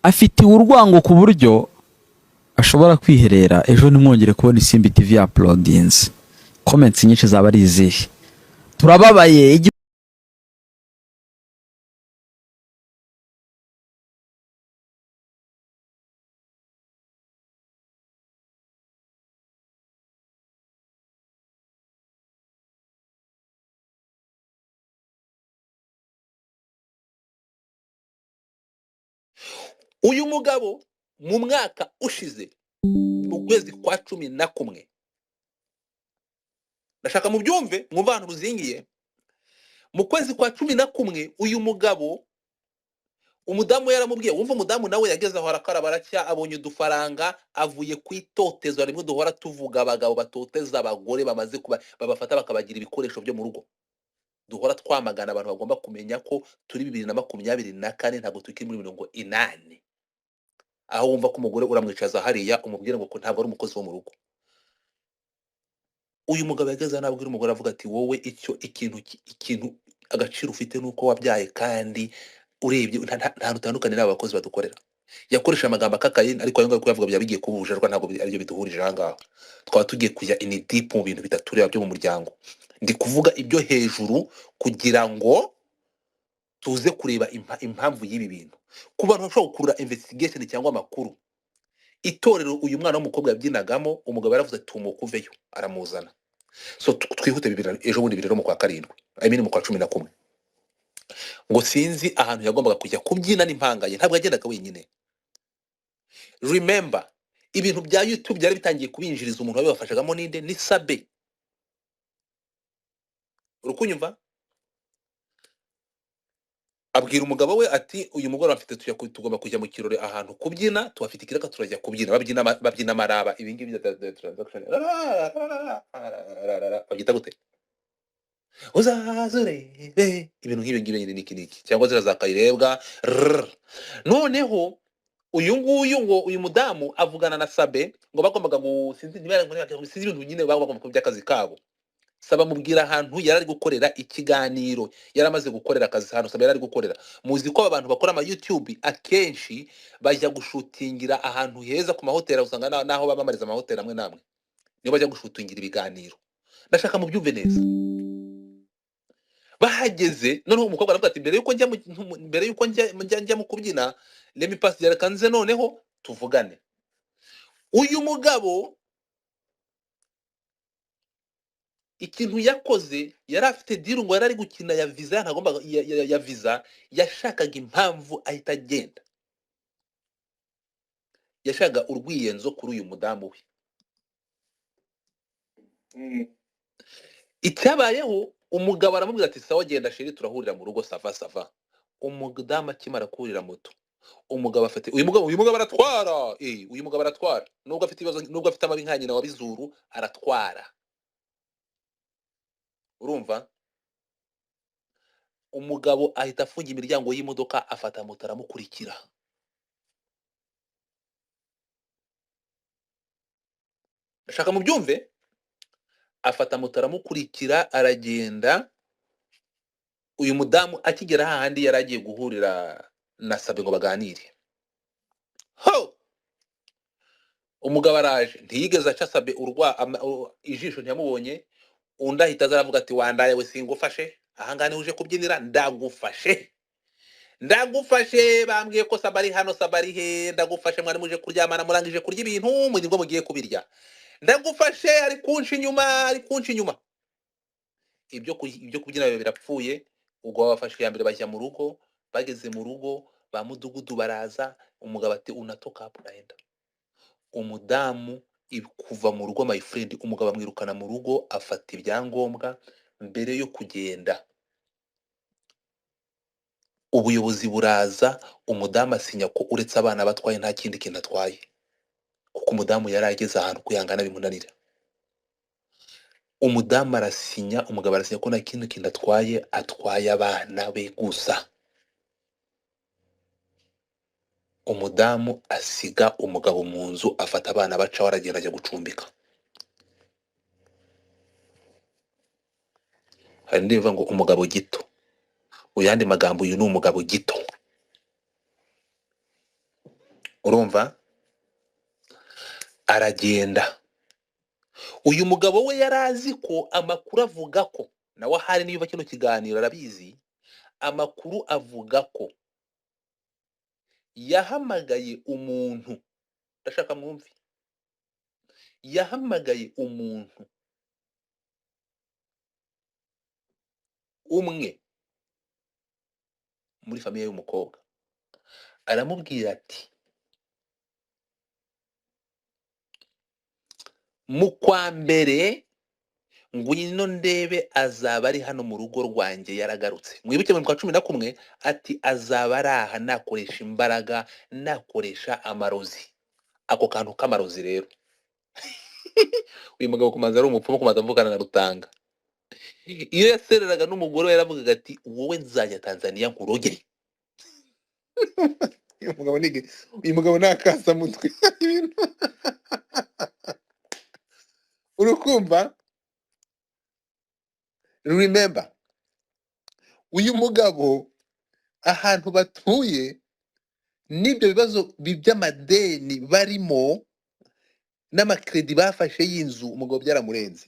Afitiwe urwango ku buryo ashobora kwiherera ejo ntimwongere kubona Isimbi TV ya uploadinze. Comments nyinshi zaba ari izihe? Turababaye. Uyu mugabo mu mwaka ushize mu kwezi kwa 11, ndashaka mubyumve, mwumve ahantu ruzingiye. Mu kwezi kwa 11 uyu mugabo, umudamu we yaramubwiye, wumva umudamu nawe yageze aho arakaraba aracya, abonye udufaranga, avuye ku itotezwa rimwe duhora tuvuga, abagabo batoteza abagore bamaze kuba babafata bakabagira ibikoresho byo mu rugo. Duhora twamagana abantu bagomba kumenya ko turi 2024, ntabwo tukiri muri 80, aho wumva ko umugore uramwicaza hariya umubwira ngo ko ntabwo ari umukozi wo mu rugo. Uyu mugabo yageze hano abwira umugore avuga ati wowe icyo ikintu agaciro ufite nuko wabyaye, kandi urebye nta rutandukanye n'aba bakozi badukorera. Yakoresha amagambo akakaye, ariko ayo ngayo kuyavuga byaba bigiye kuba ubujajwa, ntabwo aribyo biduhurije aha ngaha. Twaba tugiye kujya in deep mu bintu bitatureba byo mu muryango. Ndi kuvuga ibyo hejuru kugira ngo tuze kureba impamvu y'ibi bintu ku bantu bashobora gukurura investigation cyangwa amakuru. Itorero uyu mwana w'umukobwa yabyinagamo, umugabo yaravuze ati tumuka uveyo, aramuzana. So twihute, bibiri ejo bundi, bibiri no mu kwa karindwi, I mean mu kwa 11, ngo sinzi ahantu yagombaga kujya kubyina n'impanga ye, ntabwo yagendaga wenyine. Remember, ibintu bya YouTube byari bitangiye kubinjiriza, umuntu wabibafashagamo ninde? Ni Sabe. Urukunyumva? Abwira umugabo we ati uyu mugoroba mfite tugomba kujya mu kirori ahantu kubyina, tuhafite ikiraka, turajya kubyina. Babyina amaraba, ibi ngibi bya transaction babyita gute? Uzaze urebe ibintu nk'ibi ngibi nyine, niki niki cyangwa ziriya za kayirebwa rrrr. Noneho uyu nguyu ngo uyu mudamu avugana na Sabe ngo bagombaga sinzi niba sinzi ibintu nyine bagomba kuba by'akazi kabo. Saba amubwira ahantu yari ari gukorera ikiganiro, yari amaze gukorera akazi hano Saba yari ari gukorera. Muzi ko aba bantu bakora ama YouTube akenshi bajya gushutingira ahantu heza ku mahoteli, usanga naho bamamariza amahoteli amwe n'amwe, niyo bajya gushutingira ibiganiro. Ndashaka mubyumve neza. Bahageze noneho umukobwa aravuga ati mbere yuko njya mbere yuko njya mu kubyina, let me pass, reka nze noneho tuvugane. Uyu mugabo ikintu yakoze, yari afite deal ngo yari ari gukina ya visa, ntagomba ya visa, yashakaga impamvu ahita agenda, yashakaga urwiyenzo kuri uyu mudamu we. Icyabayeho, umugabo aramubwira ati sawa genda chérie, turahurira mu rugo, ça va ça va. Umudamu akimara kurira moto, umugabo afite uyu mugabo aratwara, uyu mugabo aratwara nubwo afite ibibazo, nubwo afite amabi nka nyina wa bizuru, aratwara. Urumva, umugabo ahita afunga imiryango y'imodoka, afata moto aramukurikira. Ndashaka mubyumve. Afata moto aramukurikira, aragenda. Uyu mudamu akigera hahandi yari agiye guhurira na Sabe ngo baganire, ho umugabo araje, ntiyigeze aca Sabe urwa ijisho, ntiyamubonye. Undi ahita aza aravuga ati wandaye we, singufashe ahangaha niho uje kubyinira, ndagufashe, ndagufashe, bambwiye ko Sabe ari hano, Sabe ari he? Ndagufashe, mwari muje kuryamana, murangije kurya ibintu nibwo mugiye kubirya, ndagufashe, ari kunca inyuma, ari kunca inyuma. Ibyo kubyina biba birapfuye. Ubwo babafashe iya mbere bajya mu rugo. Bageze mu rugo ba mudugudu baraza, umugabo ati unatoka hapo unaenda. Umudamu kuva mu rugo, my friend, umugabo amwirukana mu rugo, afata ibyangombwa mbere yo kugenda. Ubuyobozi buraza, umudamu asinya ko uretse abana batwaye nta kindi kintu atwaye, kuko umudamu yari ageze ahantu kwihangana bimunanira. Umudamu arasinya, umugabo arasinya ko nta kindi kintu atwaye, atwaye abana be gusa. Umudamu asiga umugabo mu nzu, afata abana bacaho, aragenda ajya gucumbika. Hari indi ivuga ngo umugabo gito, mu yandi magambo uyu ni umugabo gito. Urumva, aragenda. Uyu mugabo we yari azi ko amakuru avuga ko nawe ahari niba kino kiganiro arabizi, amakuru avuga ko yahamagaye umuntu, ndashaka mwumve, yahamagaye umuntu umwe muri famiye y'umukobwa, aramubwira ati mu kwa mbere ngwino ndebe azaba ari hano mu rugo rwanjye yaragarutse. Mwibuke mu kwa 11 ati azaba ari aha nakoresha imbaraga, nakoresha amarozi. Ako kantu k'amarozi rero, uyu mugabo kumanza ari umupfumu, kumanza avugana na Rutanga. Iyo yasereraga n'umugore we yaravugaga ati wowe nzajya Tanzania nkuroge. Uyu mugabo ni uyu mugabo ni akasamutwe. Ibintu urukumva. Remember, uyu mugabo ahantu batuye n'ibyo bibazo by'amadeni barimo n'amakredi bafashe y'inzu, umugabo byaramurenze.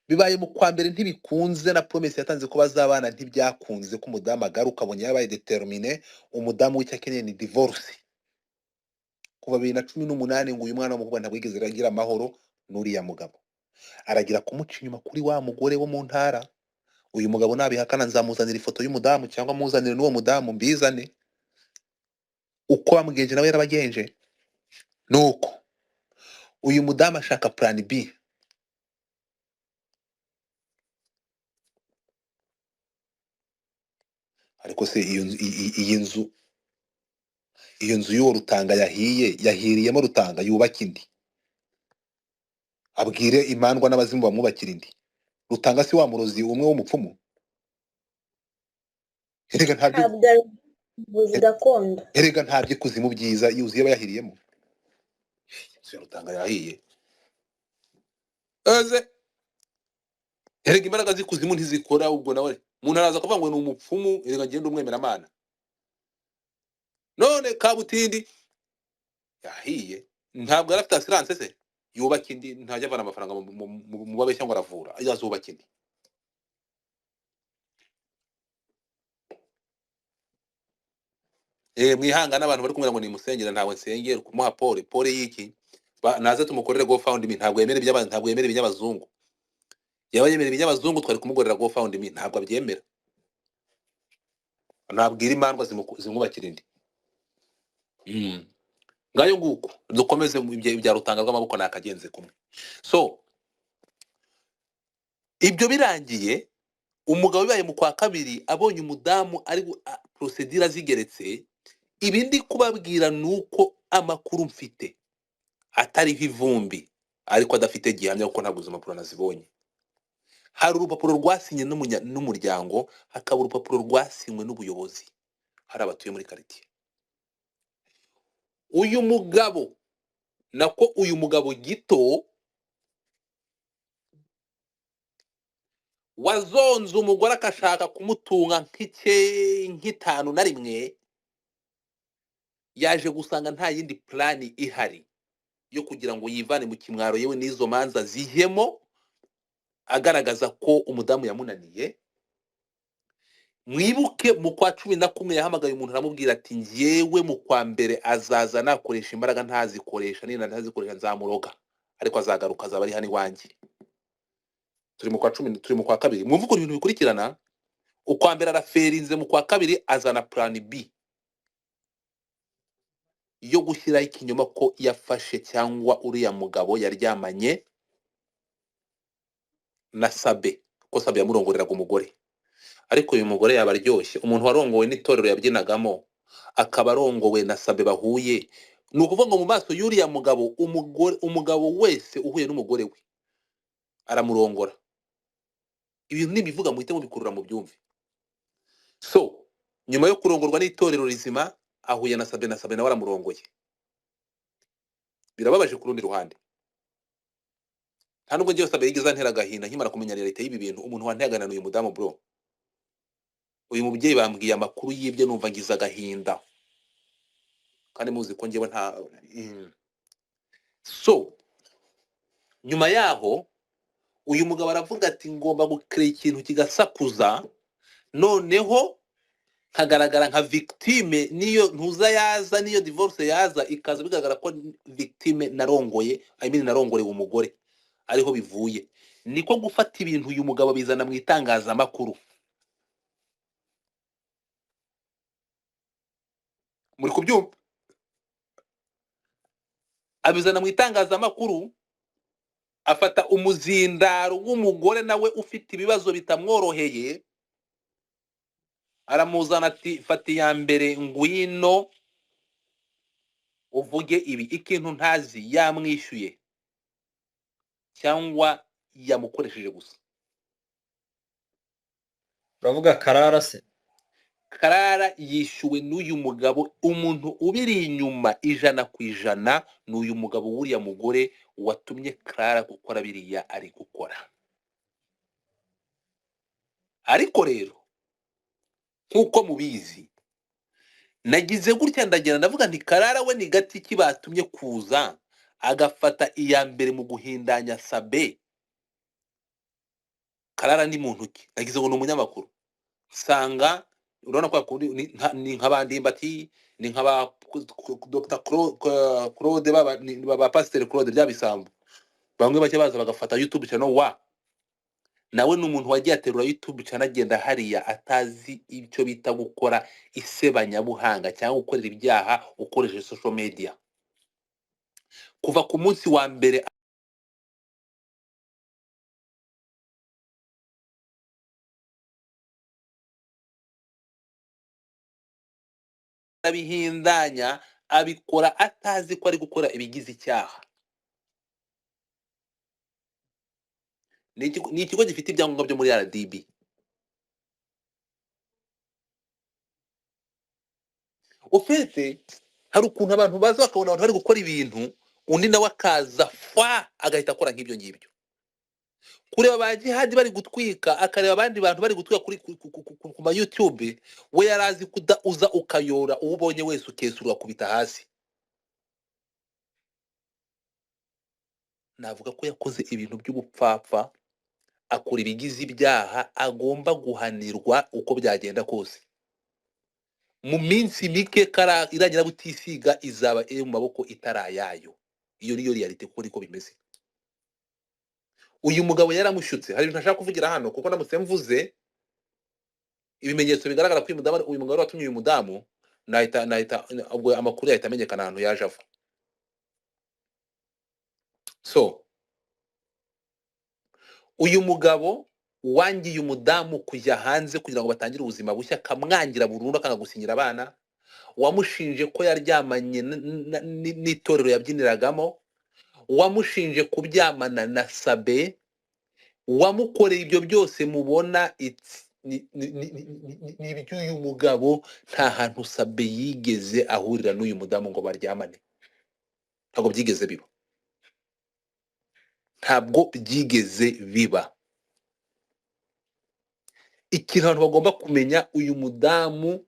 Bibaye mu kwa mbere ntibikunze, na promesse yatanze ko bazabana ntibyakunze, ko umudamu agaruka abonye yabaye determine. Umudamu w'icyo akeneye ni divorce. Kuva 2018 ngo uyu mwana w'umukobwa ntabwo yigeze agira amahoro n'uriya mugabo, aragira kumuca inyuma kuri wa mugore wo mu ntara. Uyu mugabo nabihakana nzamuzanira ifoto y'umudamu cyangwa muzanire n'uwo mudamu mbizane. Uko bamugenje nawe yarabagenje. Nuko uyu mudamu ashaka plan B. Ariko se iyo nzu iyi nzu, iyo nzu y'uwo Rutanga yahiye, yahiriyemo Rutanga, yubaka indi, abwire imandwa n'abazimu bamwubakira indi. Rutanga si wa murozi umwe w'umupfumu? Erega ntabyo, Ntabwo ari ubuvuzi gakondo. erega ntabyo ikuzimu byiza yuzuye aba yahiriyemo. Inzu ya Rutanga yahiye. Eze erega imbaraga z'ikuzimu ntizikora. Ubwo nawe umuntu araza kuvuga ngo ni umupfumu, erega ngende umwemeramana. None Kabutindi yahiye, ntabwo yari afite assurance se yubaka indi, ntajya avana amafaranga mu babeshya ngo aravura, azubaka indi. Mwihangane abantu bari kumwe ngo nimusengere, ntawe nsengera kumuha pole pole y'iki. Naze tumukorere GoFundMe. Ntabwo yemera iby'aba, ntabwo yemera iby'abazungu. Yaba yemera iby'abazungu twari kumugorera GoFundMe, ntabwo abyemera. Nabwira imandwa zimwubakira indi. Ngayo nguko dukomeze mu ibya Rutanga rw'amaboko nakagenze kumwe. So ibyo birangiye, umugabo bibaye mu kwa kabiri abonye umudamu ari procedure zigeretse. Ibi ndi kubabwira nuko amakuru mfite atariho ivumbi, ariko adafite gihamya kuko ntabwo izo mpapuro nazibonye. Hari urupapuro rwasinye n'umuryango, hakaba urupapuro rwasinywe n'ubuyobozi, hari abatuye muri quartier. Uyu mugabo nako uyu mugabo gito wazonze umugore akashaka kumutunga nk'itanu na rimwe, yaje gusanga nta yindi plani ihari yo kugira ngo yivane mu kimwaro, yewe n'izo manza zijyemo, agaragaza ko umudamu yamunaniye. Mwibuke mu kwa 11 yahamagaye umuntu aramubwira ati njyewe mu kwa mbere azaza nakoresha imbaraga ntazikoresha, nina ntazikoresha nzamuroga, ariko azagaruka azaba ari hano iwanjye. Turi mu kwa 10, turi mu kwa kabiri. Mwumve ukuntu ibintu bikurikirana. Ukwa mbere araferinze, mu kwa kabiri azana plan B yo gushyiraho ikinyoma ko yafashe cyangwa uriya mugabo yaryamanye na Sabe, ko Sabe yamurongoreraga umugore. Ariko uyu mugore yaba aryoshye, umuntu warongowe n'itorero yabyinagamo akaba arongowe na Sabe bahuye. Ni ukuvuga ngo mu maso y'uriya mugabo, umugabo wese uhuye n'umugore we aramurongora. Ibintu nibivuga muhite mubikurura mu byumve. So nyuma yo kurongorwa n'itorero rizima, ahuye na Sabe, na Sabe nawe aramurongoye. Birababaje ku rundi ruhande. Nta nubwo njyewe Sabe yigeze antera agahinda nkimara kumenya realite y'ibi bintu. Umuntu wanteye uyu mudamu bro, uyu mubyeyi bambwiye amakuru y'ibyo numva ngize agahinda. Kandi muzi ko njyewe nta So nyuma yaho uyu mugabo aravuga ati ngomba gukora ikintu kigasakuza, noneho nkagaragara nka victime, niyo ntuza yaza, niyo divorce yaza ikaza bigaragara ko victime narongoye, I mean narongorewe umugore, ariho bivuye. Niko gufata ibintu uyu mugabo bizana mu itangazamakuru. Muri kubyumva? Abizana mu itangazamakuru, afata umuzindaro w'umugore nawe ufite ibibazo bitamworoheye, aramuzana ati fata iya mbere ngwino uvuge ibi. Ikintu ntazi, yamwishyuye cyangwa yamukoresheje gusa. Uravuga Karara se? Karara yishyuwe n'uyu mugabo. Umuntu ubiri inyuma 100% ni uyu mugabo w'uriya mugore watumye Karara gukora biriya ari gukora. Ariko rero nk'uko mubizi, nagize gutya ndagenda ndavuga nti Karara we ni gati ki batumye kuza agafata iya mbere mu guhindanya Sabe. Karara ni muntu ki? Nagize ngo ni umunyamakuru, nsanga urabona ko akundi ni nka Ndimbati, ni nka ba Dr Claude, ba Pasteur Claude bya bisambo bamwe bake baza bagafata YouTube channel wa nawe ni umuntu wagiye aterura YouTube channel agenda hariya atazi icyo bita gukora isebanyabuhanga cyangwa gukorera ibyaha ukoresheje social media. Kuva ku munsi wa mbere abihindanya, abikora atazi ko ari gukora ibigize icyaha. Ni ikigo gifite ibyangombwa byo muri RDB. Ufite hari ukuntu abantu baza bakabona abantu bari gukora ibintu, undi nawe akaza fa agahita akora nk'ibyo ngibyo. Kureba ba Jihadi bari gutwika, akareba abandi bantu bari gutwika kuri ku ma YouTube, we yarazi kuda uza ukayora uwo ubonye wese ukesura ugakubita hasi. Navuga ko yakoze ibintu by'ubupfapfa, akora ibigize ibyaha, agomba guhanirwa uko byagenda kose. Mu minsi mike irangira butisiga izaba iri mu maboko itarayayo. Iyo niyo reality kuko niko bimeze. Uyu mugabo yaramushyutse. Hari ibintu ntashaka kuvugira hano kuko ndamutse mvuze ibimenyetso bigaragara ko uyu mugabo watumye uyu mudamu, nahita ubwo amakuru yahita amenyekana ahantu yaje ava. So uyu mugabo wangiye umudamu kujya hanze kugira ngo batangire ubuzima bushya, akamwangira burundu akanga gusinyira abana, wamushinje ko yaryamanye n'itorero yabyiniragamo, wamushinje kuryamana na Sabe, wamukoreye ibyo byose mubona ni iby'uyu mugabo. Nta hantu Sabe yigeze ahurira n'uyu mudamu ngo baryamane, ntabwo byigeze biba, ntabwo byigeze biba. Ikintu abantu bagomba kumenya, uyu mudamu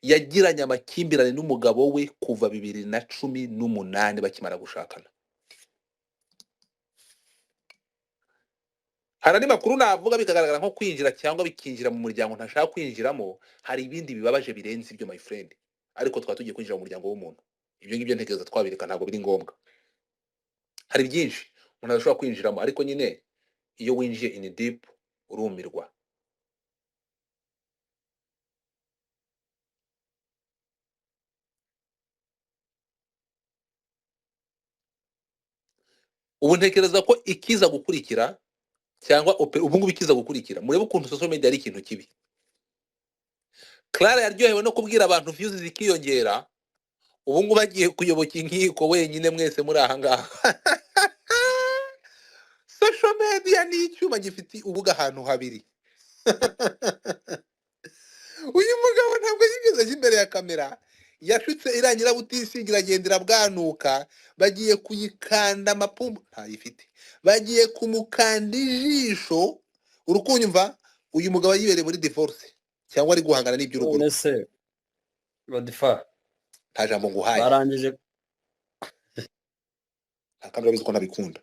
yagiranye amakimbirane n'umugabo we kuva 2018 bakimara gushakana. Hari andi makuru navuga bikagaragara nko kwinjira cyangwa bikinjira mu muryango ntashaka kwinjiramo. Hari ibindi bibabaje birenze ibyo my friend, ariko twaba tugiye kwinjira mu muryango w'umuntu. Ibyo ngibyo ntekereza twabireka, ntabwo biri ngombwa. Hari byinshi umuntu adashobora kwinjiramo, ariko nyine iyo winjiye in deep urumirwa. Ubu ntekereza ko ikiza gukurikira cyangwa ubu ngubu ikiza gukurikira, murebe ukuntu social media ari ikintu kibi. Clara yaryohewe no kubwira abantu views zikiyongera, ubu ngubu agiye kuyoboka inkiko wenyine, mwese muri aha ngaha. Social media ni icyuma gifite ubuga ahantu habiri. Uyu mugabo ntabwo yigeze ajya imbere ya kamera, yashutse irangira butisigira agendera bwanuka, bagiye kuyikanda amapumbu ntayifite, bagiye kumukanda ijisho. Urukunyumva uyu mugabo yibereye muri divorce cyangwa ari guhangana n'iby'urugo rwe. None se Rodifa, Nta jambo nguhaye. Barangije. Nta kandi urabizi ko ntabikunda,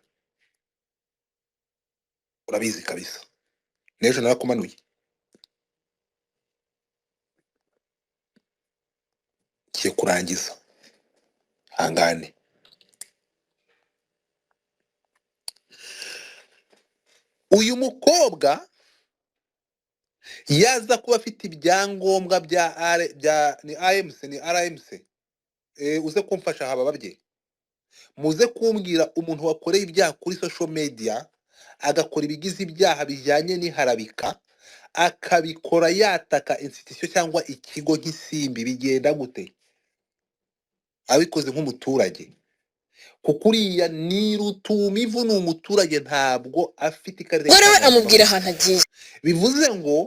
urabizi kabisa. N'ejo narakumanuye. Ngiye kurangiza, hangane. Uyu mukobwa yaza kuba afite ibyangombwa bya R, bya ni AMC, ni RMC. Uze kumfasha haba babye, muze kumbwira umuntu wakoreye ibyaha kuri social media, agakora ibigize ibyaha bijyanye n'iharabika, akabikora yataka institution cyangwa ikigo nk'Isimbi, bigenda gute? Abikoze nk'umuturage, kuko uriya ni Rutumivu, ni umuturage, ntabwo afite ikarita Umugore we amubwira y'itangazamakuru. ahantu agiye. Bivuze ngo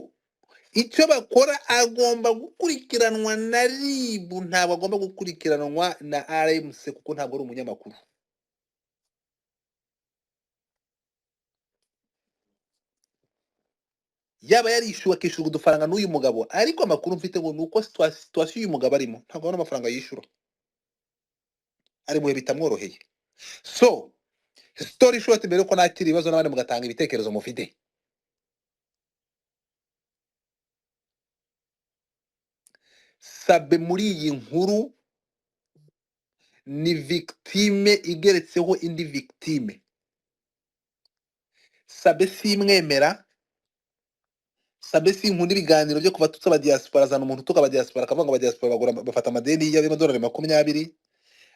icyo bakora agomba gukurikiranwa na RIB, ntabwo agomba gukurikiranwa na RMC kuko ntabwo ari umunyamakuru. Yaba yarishyuwe akishyurwa udufaranga n'uyu mugabo, ariko amakuru mfite ngo ni uko situwasiyo uyu mugabo arimo ntabwo abona amafaranga yishyura, ari mu bihe bitamworoheye. So story short, mbere yuko nakira ibibazo n'abandi mugatanga ibitekerezo mufite, Sabe muri iyi nkuru ni victime igeretseho indi victime. Sabe simwemera, Sabe sinkunda ibiganiro byo kuva tutse abadiaspora, azana umuntu utuka abadiaspora akavuga ngo abadiaspora bagura bafata amadeni y'amadolari 20.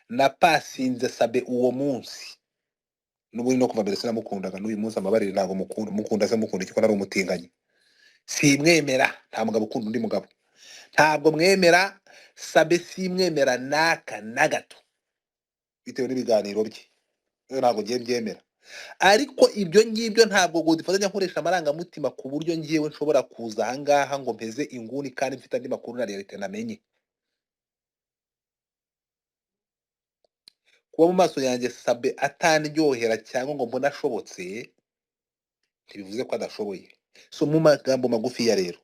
Napasinze Sabe uwo munsi, n'ubundi no kuva mbere sinamukundaga, n'uyu munsi amabarire ntabwo mukunda. Mukunda se mukunda iki ko nari umutinganyi? Simwemera, nta mugabo ukunda undi mugabo, ntabwo mwemera. Sabe simwemera naka na gato, bitewe n'ibiganiro bye. Rero ntabwo ngiye mbyemera, ariko ibyo ngibyo ntabwo dufatanya nkoresha amarangamutima ku buryo ngiyewe nshobora kuza ahangaha ngo mpeze inguni kandi mfite andi makuru na realite namenye. Kuba mu maso yanjye Sabe atandyohera cyangwa ngo mbone ashobotse, ntibivuze ko adashoboye. So mu magambo magufiya rero,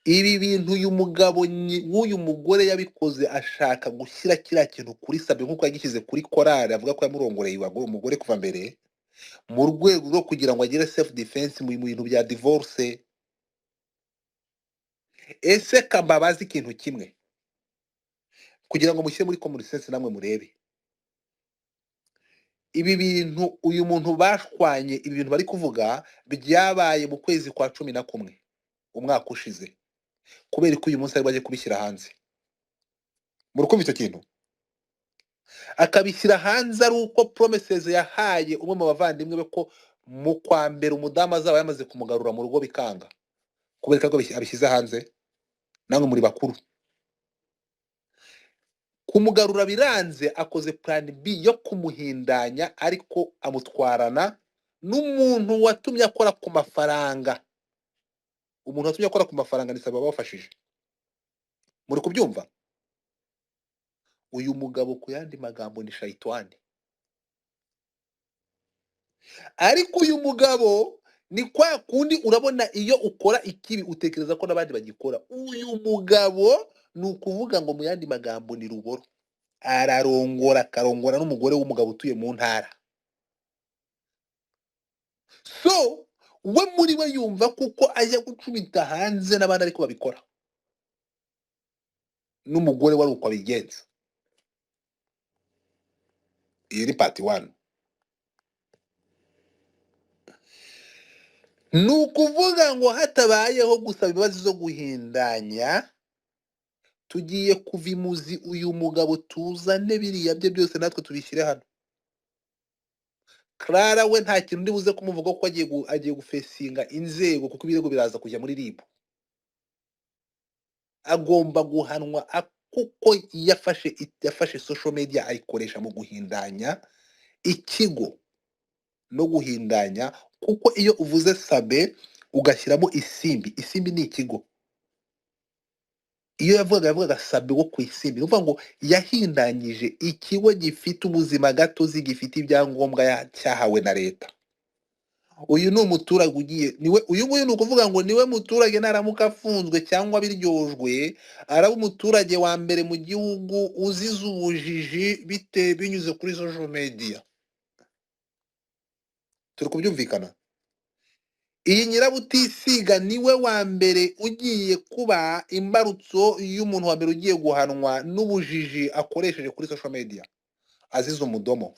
ibi bintu uyu mugabo w'uyu mugore yabikoze ashaka gushyira kiriya kintu kuri Sabe nk'uko yagishyize kuri korari, avuga ko yamurongoreye uwo mugore kuva mbere, mu rwego rwo kugira ngo agire self defense mu bintu bya divorce. Ese kambabazi ikintu kimwe kugira ngo mushyire muri common sense namwe murebe ibi bintu uyu muntu bashwanye, ibi bintu bari kuvuga byabaye mu kwezi kwa 11 umwaka ushize, kubera ko uyu munsi ari bajye kubishyira hanze. Murukumva icyo kintu, akabishyira hanze ari uko promises yahaye umwe mu bavandimwe be ko mu kwa mbere umudamu azaba yamaze kumugarura mu rugo, bikanga kubera ko abishyize hanze. Namwe muri bakuru, kumugarura biranze, akoze plan B yo kumuhindanya, ariko amutwarana n'umuntu watumye akora ku mafaranga. Umuntu watumye akora ku mafaranga ni Sabe wabafashije. Muri kubyumva? Uyu mugabo ku yandi magambo ni shayitwani. Ariko uyu mugabo ni kwa kundi urabona iyo ukora ikibi utekereza ko n'abandi bagikora. Uyu mugabo ni ukuvuga ngo mu yandi magambo ni ruboro, ararongora akarongora n'umugore w'umugabo utuye mu ntara. So we muri we yumva kuko ajya gucumita hanze n'abandi ariko babikora, n'umugore wari uko abigenza. Iyi ni part 1. Ni ukuvuga ngo hatabayeho gusaba imbabazi zo guhindanya, tugiye kuva imuzi uyu mugabo, tuzane biriya bye byose natwe tubishyire hano. Clara we nta kintu ndi buze kumuvuga kuko agiye gufesinga inzego, kuko ibirego biraza kujya muri RIB. Agomba guhanwa kuko yafashe social media ayikoresha mu guhindanya ikigo no guhindanya, kuko iyo uvuze Sabe ugashyiramo Isimbi, Isimbi ni ikigo. Iyo yavugaga Sabe wo ku Isimbi, ni ukuvuga ngo yahindanyije ikigo gifite ubuzima gatozi, gifite ibyangombwa cyahawe na leta. Uyu ni umuturage ugiye, niwe uyu nguyu ni ukuvuga ngo niwe muturage naramuka afunzwe cyangwa biryojwe, araba umuturage wa mbere mu gihugu uzize ubujiji bite binyuze kuri social media. Turi kubyumvikana? Iyi nyirabutisiga niwe wa mbere ugiye kuba imbarutso y'umuntu wa mbere ugiye guhanwa n'ubujiji akoresheje kuri social media azize umudomo.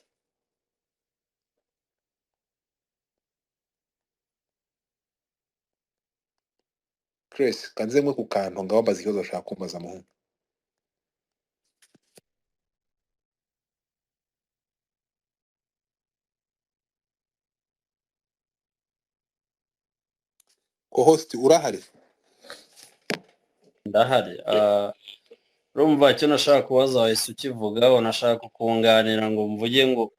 Chris, kanze mwe ku kantu ngaho mbaza ikibazo bashaka kumbaza muhu. Co-host urahari? Ndahari. Urumva icyo nashaka kubaza wahise ukivugaho, nashaka kukunganira ngo mvuge ngo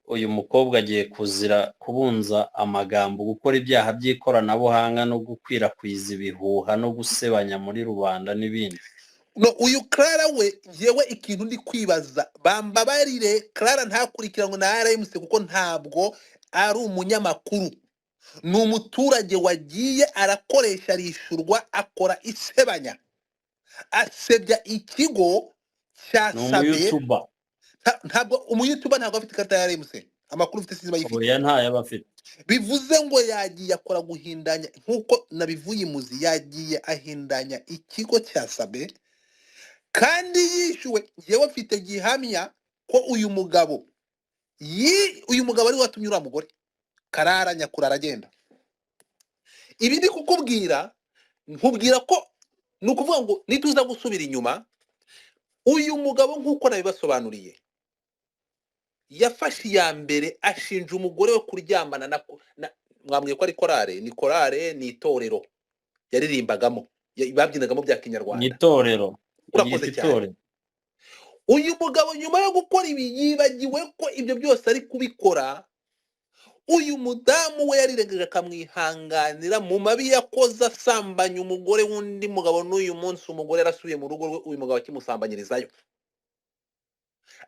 uyu mukobwa agiye kuzira kubunza amagambo, gukora ibyaha by'ikoranabuhanga no gukwirakwiza ibihuha no gusebanya muri rubanda n'ibindi. No, uyu Clara we, yewe ikintu ndi kwibaza, bambabarire Clara ntakurikiranwe na RMC kuko ntabwo ari umunyamakuru, ni umuturage wagiye arakoresha arishyurwa akora isebanya, asebya ikigo cya Ni Sabe. umuyutuba. Ntabwo umuyutuba ntabwo afite ikarita ya RMC, amakuru ufite sinzi bayifite. Oya ntayo aba afite. Bivuze ngo yagiye akora guhindanya nk'uko nabivuye imuzi, yagiye ahindanya ikigo cya Sabe kandi yishyuwe. Yewe mfite gihamya ko uyu mugabo uyu mugabo ari we watumye uriya mugore Karara nyakura aragenda. Ibi ndi kukubwira, nkubwira ko ni ukuvuga ngo nituza gusubira inyuma, uyu mugabo nk'uko nabibasobanuriye yafashe iya mbere ashinja umugore we kuryamana na mwambwiye ko ari korale, ni korale, ni itorero yaririmbagamo, babyinagamo bya Ni kinyarwanda. itorero. Urakoze Ryita cyane. itorero. Uyu mugabo nyuma yo gukora ibi yibagiwe ko ibyo byose ari kubikora, uyu mudamu we yarirengeje akamwihanganira mu mabi yakoze asambanya umugore w'undi mugabo. N'uyu munsi umugore yarasubiye mu rugo rwe, uyu mugabo akimusambanyirizayo.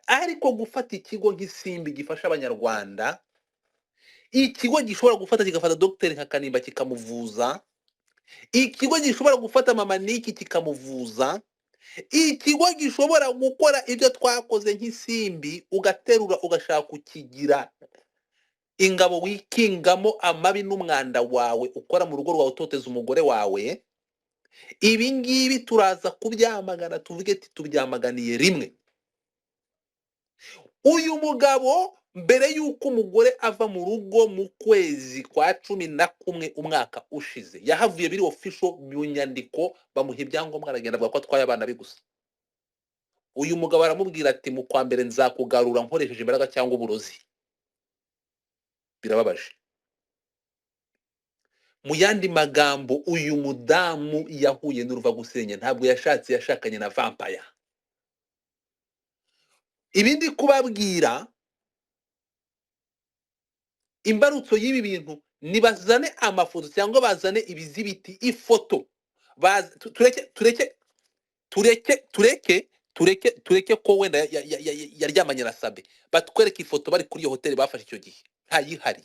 Ariko gufata ikigo nk'isimbi gifasha abanyarwanda, ikigo gishobora gufata kigafata dogiteri nka Kanimba kikamuvuza, ikigo gishobora gufata mama Niki kikamuvuza, ikigo gishobora gukora ibyo twakoze nk'isimbi, ugaterura ugashaka kukigira ingabo wikingamo amabi n'umwanda wawe ukora mu rugo rwawe utoteza umugore wawe. Ibi ngibi turaza kubyamagana, tuvuge ati tubyamaganiye rimwe. Uyu mugabo mbere y'uko umugore ava mu rugo mu kwezi kwa 11 umwaka ushize, yahavuye biri official mu nyandiko, bamuha ibyangombwa aragenda avuga ko atwaye abana be gusa. Uyu mugabo aramubwira ati mu kwa mbere nzakugarura nkoresheje imbaraga cyangwa uburozi. Birababaje. Mu yandi magambo, uyu mudamu yahuye n'uruva gusenya, ntabwo yashatse, yashakanye na vampire. Ibi ndi kubabwira, imbarutso y'ibi bintu nibazane amafoto cyangwa bazane ibizibiti, ifoto. Tureke tureke tureke tureke tureke tureke ko wenda yaryamanye na Sabe, batwereke ifoto bari kuri iyo hoteli bafashe icyo gihe, ntayihari.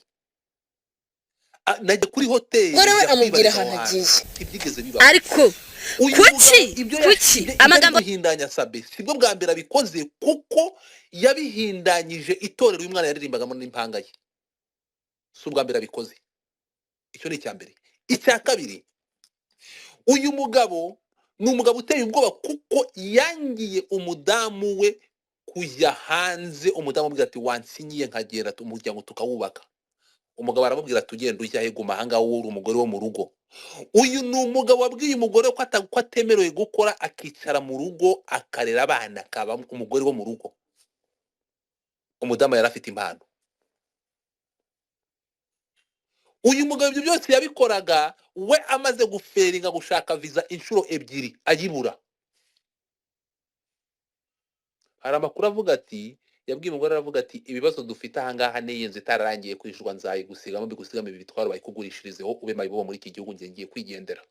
Najya kuri hoteli Umugore we njya amubwira kwibariza aho ahantu hantu, agiye. ntibyigeze bibaho. Ariko Uyu mugabo kuki ibyo kuki ibyo ari amagambo guhindanya Sabe sibwo bwa mbere abikoze, kuko yabihindanyije itorero uyu mwana yaririmbagamo n'impanga ye, si ubwa mbere abikoze. Icyo ni icya mbere. Icya kabiri, uyu mugabo ni umugabo uteye ubwoba kuko yangiye umudamu we kujya hanze. Umudamu amubwira ati wansinyiye nkagenda umuryango tukawubaka. Umugabo aramubwira ati ugenda ujya he, guma ahangaha wowe uri umugore wo mu rugo. Uyu ni umugabo wabwiye umugore ko atemerewe gukora, akicara mu rugo akarera abana, akaba umugore wo mu rugo. Umudamu yari afite impano. Uyu mugabo ibyo byose yabikoraga we amaze guferinga gushaka viza inshuro 2 ayibura. Hari amakuru avuga ati yabwiye umugore aravuga ati ibibazo dufite ahangaha n'iyi nzu itararangiye kwishyurwa nzayigusigamo mbigusigamo ibi bitwaro bayikugurishirizeho ube mayibobo muri iki gihugu, ngiye ngiye kwigendera.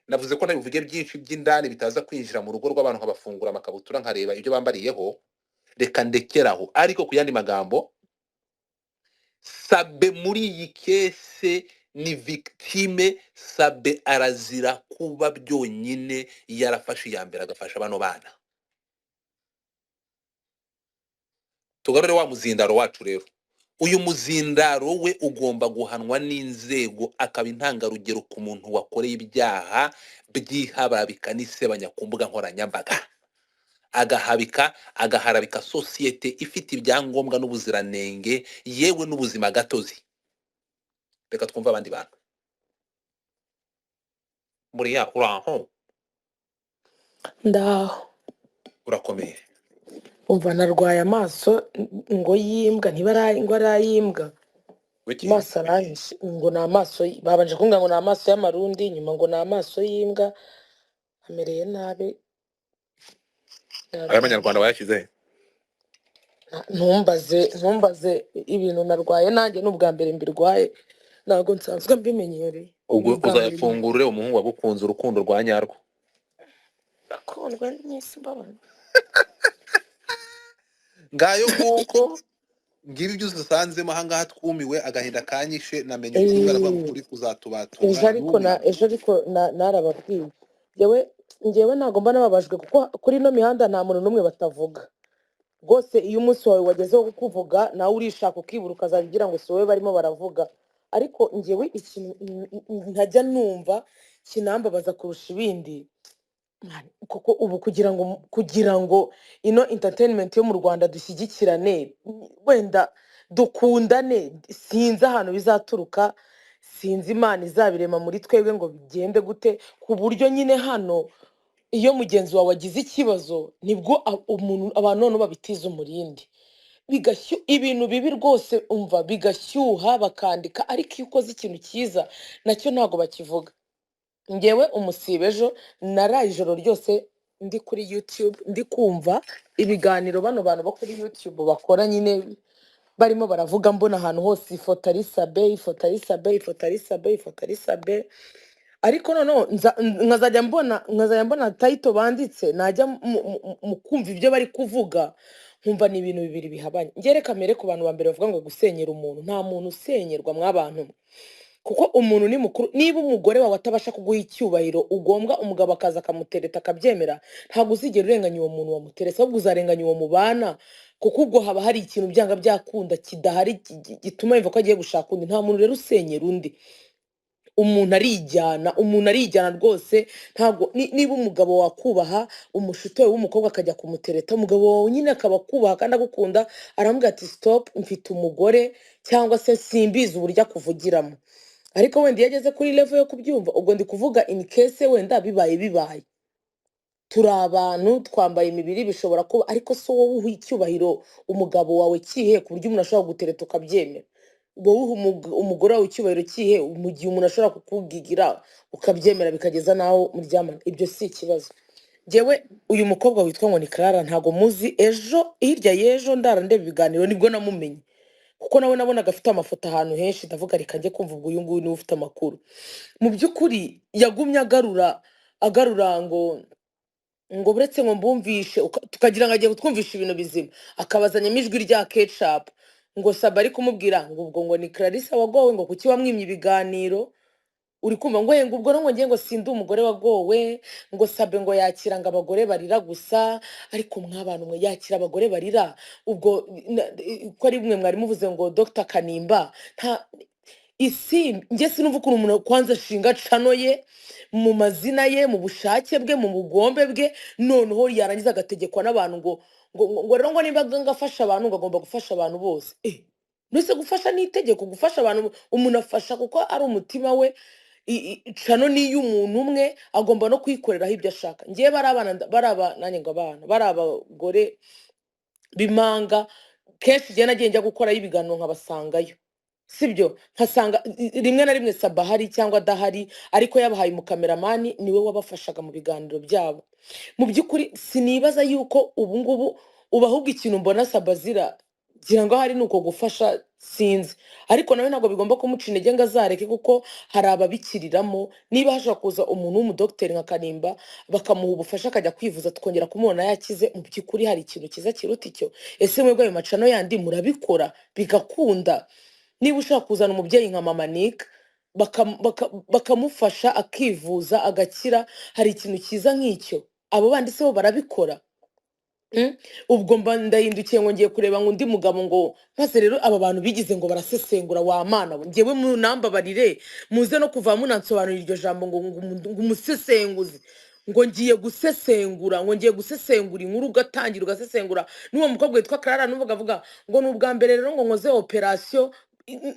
Navuze ko ntabivuge byinshi by'indani bitaza kwinjira mu rugo rw'abantu nkabafungura amakabutura nkareba ibyo bambariyeho, reka ndekeraho. Ariko ku yandi magambo, Sabe muri iyi case ni victime. Sabe arazira kuba byonyine yarafashe iya mbere agafasha bano bana. Tugarure wa muzindaro wacu rero. Uyu muzindaro we ugomba guhanwa n'inzego, akaba intangarugero ku muntu wakoreye ibyaha by'ihababika n'isebanya ku mbuga nkoranyambaga, agahabika agaharabika sosiyete ifite ibyangombwa n'ubuziranenge yewe n'ubuzima gatozi. Reka twumve abandi bantu. Muriya uraho? Ndaho. Urakomeye? Umva, narwaye amaso ngo y'imbwa, ntibara ngo ari ay'imbwa. Wiki Amaso aranyishe, ngo ni amaso babanje kumbwira ngo ni amaso y'amarundi, nyuma ngo ni amaso y'imbwa, amereye nabi. Narwaye. Ay'abanyarwanda bayashyize he? Ntumbaze ibintu narwaye, nanjye ni ubwa mbere mbirwaye, ntabwo nsanzwe mbimenyereye, ni Ubwo ubwa mbere uzayafungurire umuhungu wagukunze urukundo rwa nyarwo. Akundwa n'isi mbabara. Ngayo nguko, ngibi ibyo usanzemo ahangaha, twumiwe, agahinda kanyishe, namenye ukuri, baravuga ngo ukuri Ejo kuzatubatura. ariko na Numiwe. ejo ariko narababwiye, njyewe ntabwo mba nababajwe, kuko kuri ino mihanda nta muntu n'umwe batavuga rwose. Iyo umunsi wawe wagezeho kukuvuga, nawe urishaka ukibura, ukazajya ugira ngo si wowe barimo baravuga. Ariko njyewe ikintu ntajya numva kinambabaza kurusha ibindi, man, kuko ubu kugira ngo ino entertainment yo mu Rwanda dushyigikirane, wenda dukundane, sinzi ahantu bizaturuka, sinzi Imana izabirema muri twebwe ngo bigende gute, ku buryo nyine hano iyo mugenzi wawe agize ikibazo nibwo umuntu abantu noneho babitiza umurindi, ibintu bibi rwose, umva bigashyuha bakandika. Ariko iyo ukoze ikintu cyiza nacyo ntabwo bakivuga. Ngewe umusibe ejo naraye ijoro ryose ndi kuri YouTube, ndi kumva ibiganiro bano bantu bo kuri YouTube bakora nyine, barimo baravuga, mbona ahantu hose ifoto ari Sabe, ifoto ari Sabe, ifoto ari Sabe, ifoto ari Sabe. Ariko noneho nkazajya mbona title banditse, najya mu kumva ibyo bari kuvuga nkumva ni ibintu bibiri bihabanye. Njye reka mere ku bantu ba mbere bavuga ngo gusenyera umuntu, nta muntu usenyerwa mw'abantu mwe, kuko umuntu ni mukuru. Niba umugore wawe atabasha kuguha icyubahiro ugombwa, umugabo akaza akamutereta akabyemera, ntabwo uzigera urenganya uwo muntu wamuteretse, ahubwo uzarenganya uwo mubana, kuko ubwo haba hari ikintu byanga byakunda kidahari gituma yumva ko agiye gushaka undi. Nta muntu rero usenyera undi, umuntu arijyana, umuntu arijyana rwose. Ntabwo niba umugabo wakubaha, umushuti wawe w'umukobwa akajya kumutereta, umugabo wawe nyine akaba akubaha kandi agukunda, aramubwira ati stop, mfite umugore, cyangwa se simbizi uburyo akuvugiramo. Ariko wenda iyo ageze kuri level yo kubyumva, ubwo ndi kuvuga in case wenda bibaye, turi abantu twambaye imibiri, bishobora kuba. Ariko so wowe uha icyubahiro umugabo wawe kihe, ku buryo umuntu ashobora gutereta ukabyemera? Wowe uha umugore wawe icyubahiro kihe, mu gihe umuntu ashobora kukugigira ukabyemera bikageza n'aho muryamana? Ibyo si ikibazo. Njyewe uyu mukobwa witwa ngo ni Clara ntago muzi. Ejo hirya y'ejo ndara ndeba ibiganiro nibwo namumenye, kuko nawe nabonaga afite amafoto ahantu henshi, ndavuga reka njye kumva ubwo uyu nguyu niwe ufite amakuru. Mu by'ukuri yagumye agarura agarura ngo buretse ngo mbumvishe, tukagira ngo agiye kutwumvisha ibintu bizima, akabazanyamo ijwi rya Kecapu, ngo Saba ari kumubwira ngo ubwo ngo ni Clarisse wagowe, ngo kuki wamwimye ibiganiro, uri kumva ngo ngo ubwo ngo ngiye ngo sindi umugore wagowe, ngo Sabe ngo yakira ngo abagore barira gusa. Ariko mw'abantu mwe, yakira abagore barira ubwo ko ari mwe mwari muvuze ngo Dr Kanimba nta isi. Njye sinumva ukuntu umuntu kwanza ashinga channel ye mu mazina ye, mu bushake bwe, mu bugombe bwe, noneho yarangiza agategekwa n'abantu ngo rero ngo niba ngafasha abantu, ngo agomba gufasha abantu bose. Mbese gufasha ni itegeko? Gufasha abantu, umuntu afasha kuko ari umutima we. Channel ni iy'umuntu umwe, agomba no kuyikoreraho ibyo ashaka. Ngewe bari abana bari aba nanjye ngo abana bari abagore b'imanga, kenshi igihe nagiye njya gukorayo ibiganiro nkabasangayo, sibyo, nkasanga rimwe na rimwe Saba ahari cyangwa adahari, ariko yabahaye umukameramani, niwe wabafashaga mu biganiro byabo. Mu by'ukuri sinibaza yuko ubu ngubu ubu, ahubwo ikintu mbona Saba azira ngira ngo ahari ni uko gufasha, sinzi. Ariko nawe ntabwo bigomba kumuca intege ngo azareke, kuko hari ababikiriramo. Niba hashobora kuza umuntu w'umudogiteri nka Kanimba bakamuha ubufasha akajya kwivuza, tukongera kumubona yakize, mu by'ukuri hari ikintu cyiza kiruta icyo? Ese mwebwe ayo ma channel yandi murabikora bigakunda? Niba ushaka kuzana umubyeyi nka mama Nick bakamufasha akivuza agakira, hari ikintu cyiza nk'icyo? Abo bandi se bo barabikora? Ubwo mba ndahindukiye ngo ngiye kureba ngo undi mugabo, ngo maze rero aba bantu bigize ngo barasesengura. Wa mana we, njyewe munambabarire, muze no kuva munansobanurira iryo jambo ngo umusesenguzi, ngo ngiye gusesengura, ngo ngiye gusesengura inkuru, ugatangira ugasesengura. N'uwo mukobwa witwa Clara n'uvuga avuga ngo ni ubwa mbere rero ngo nkoze operasiyo.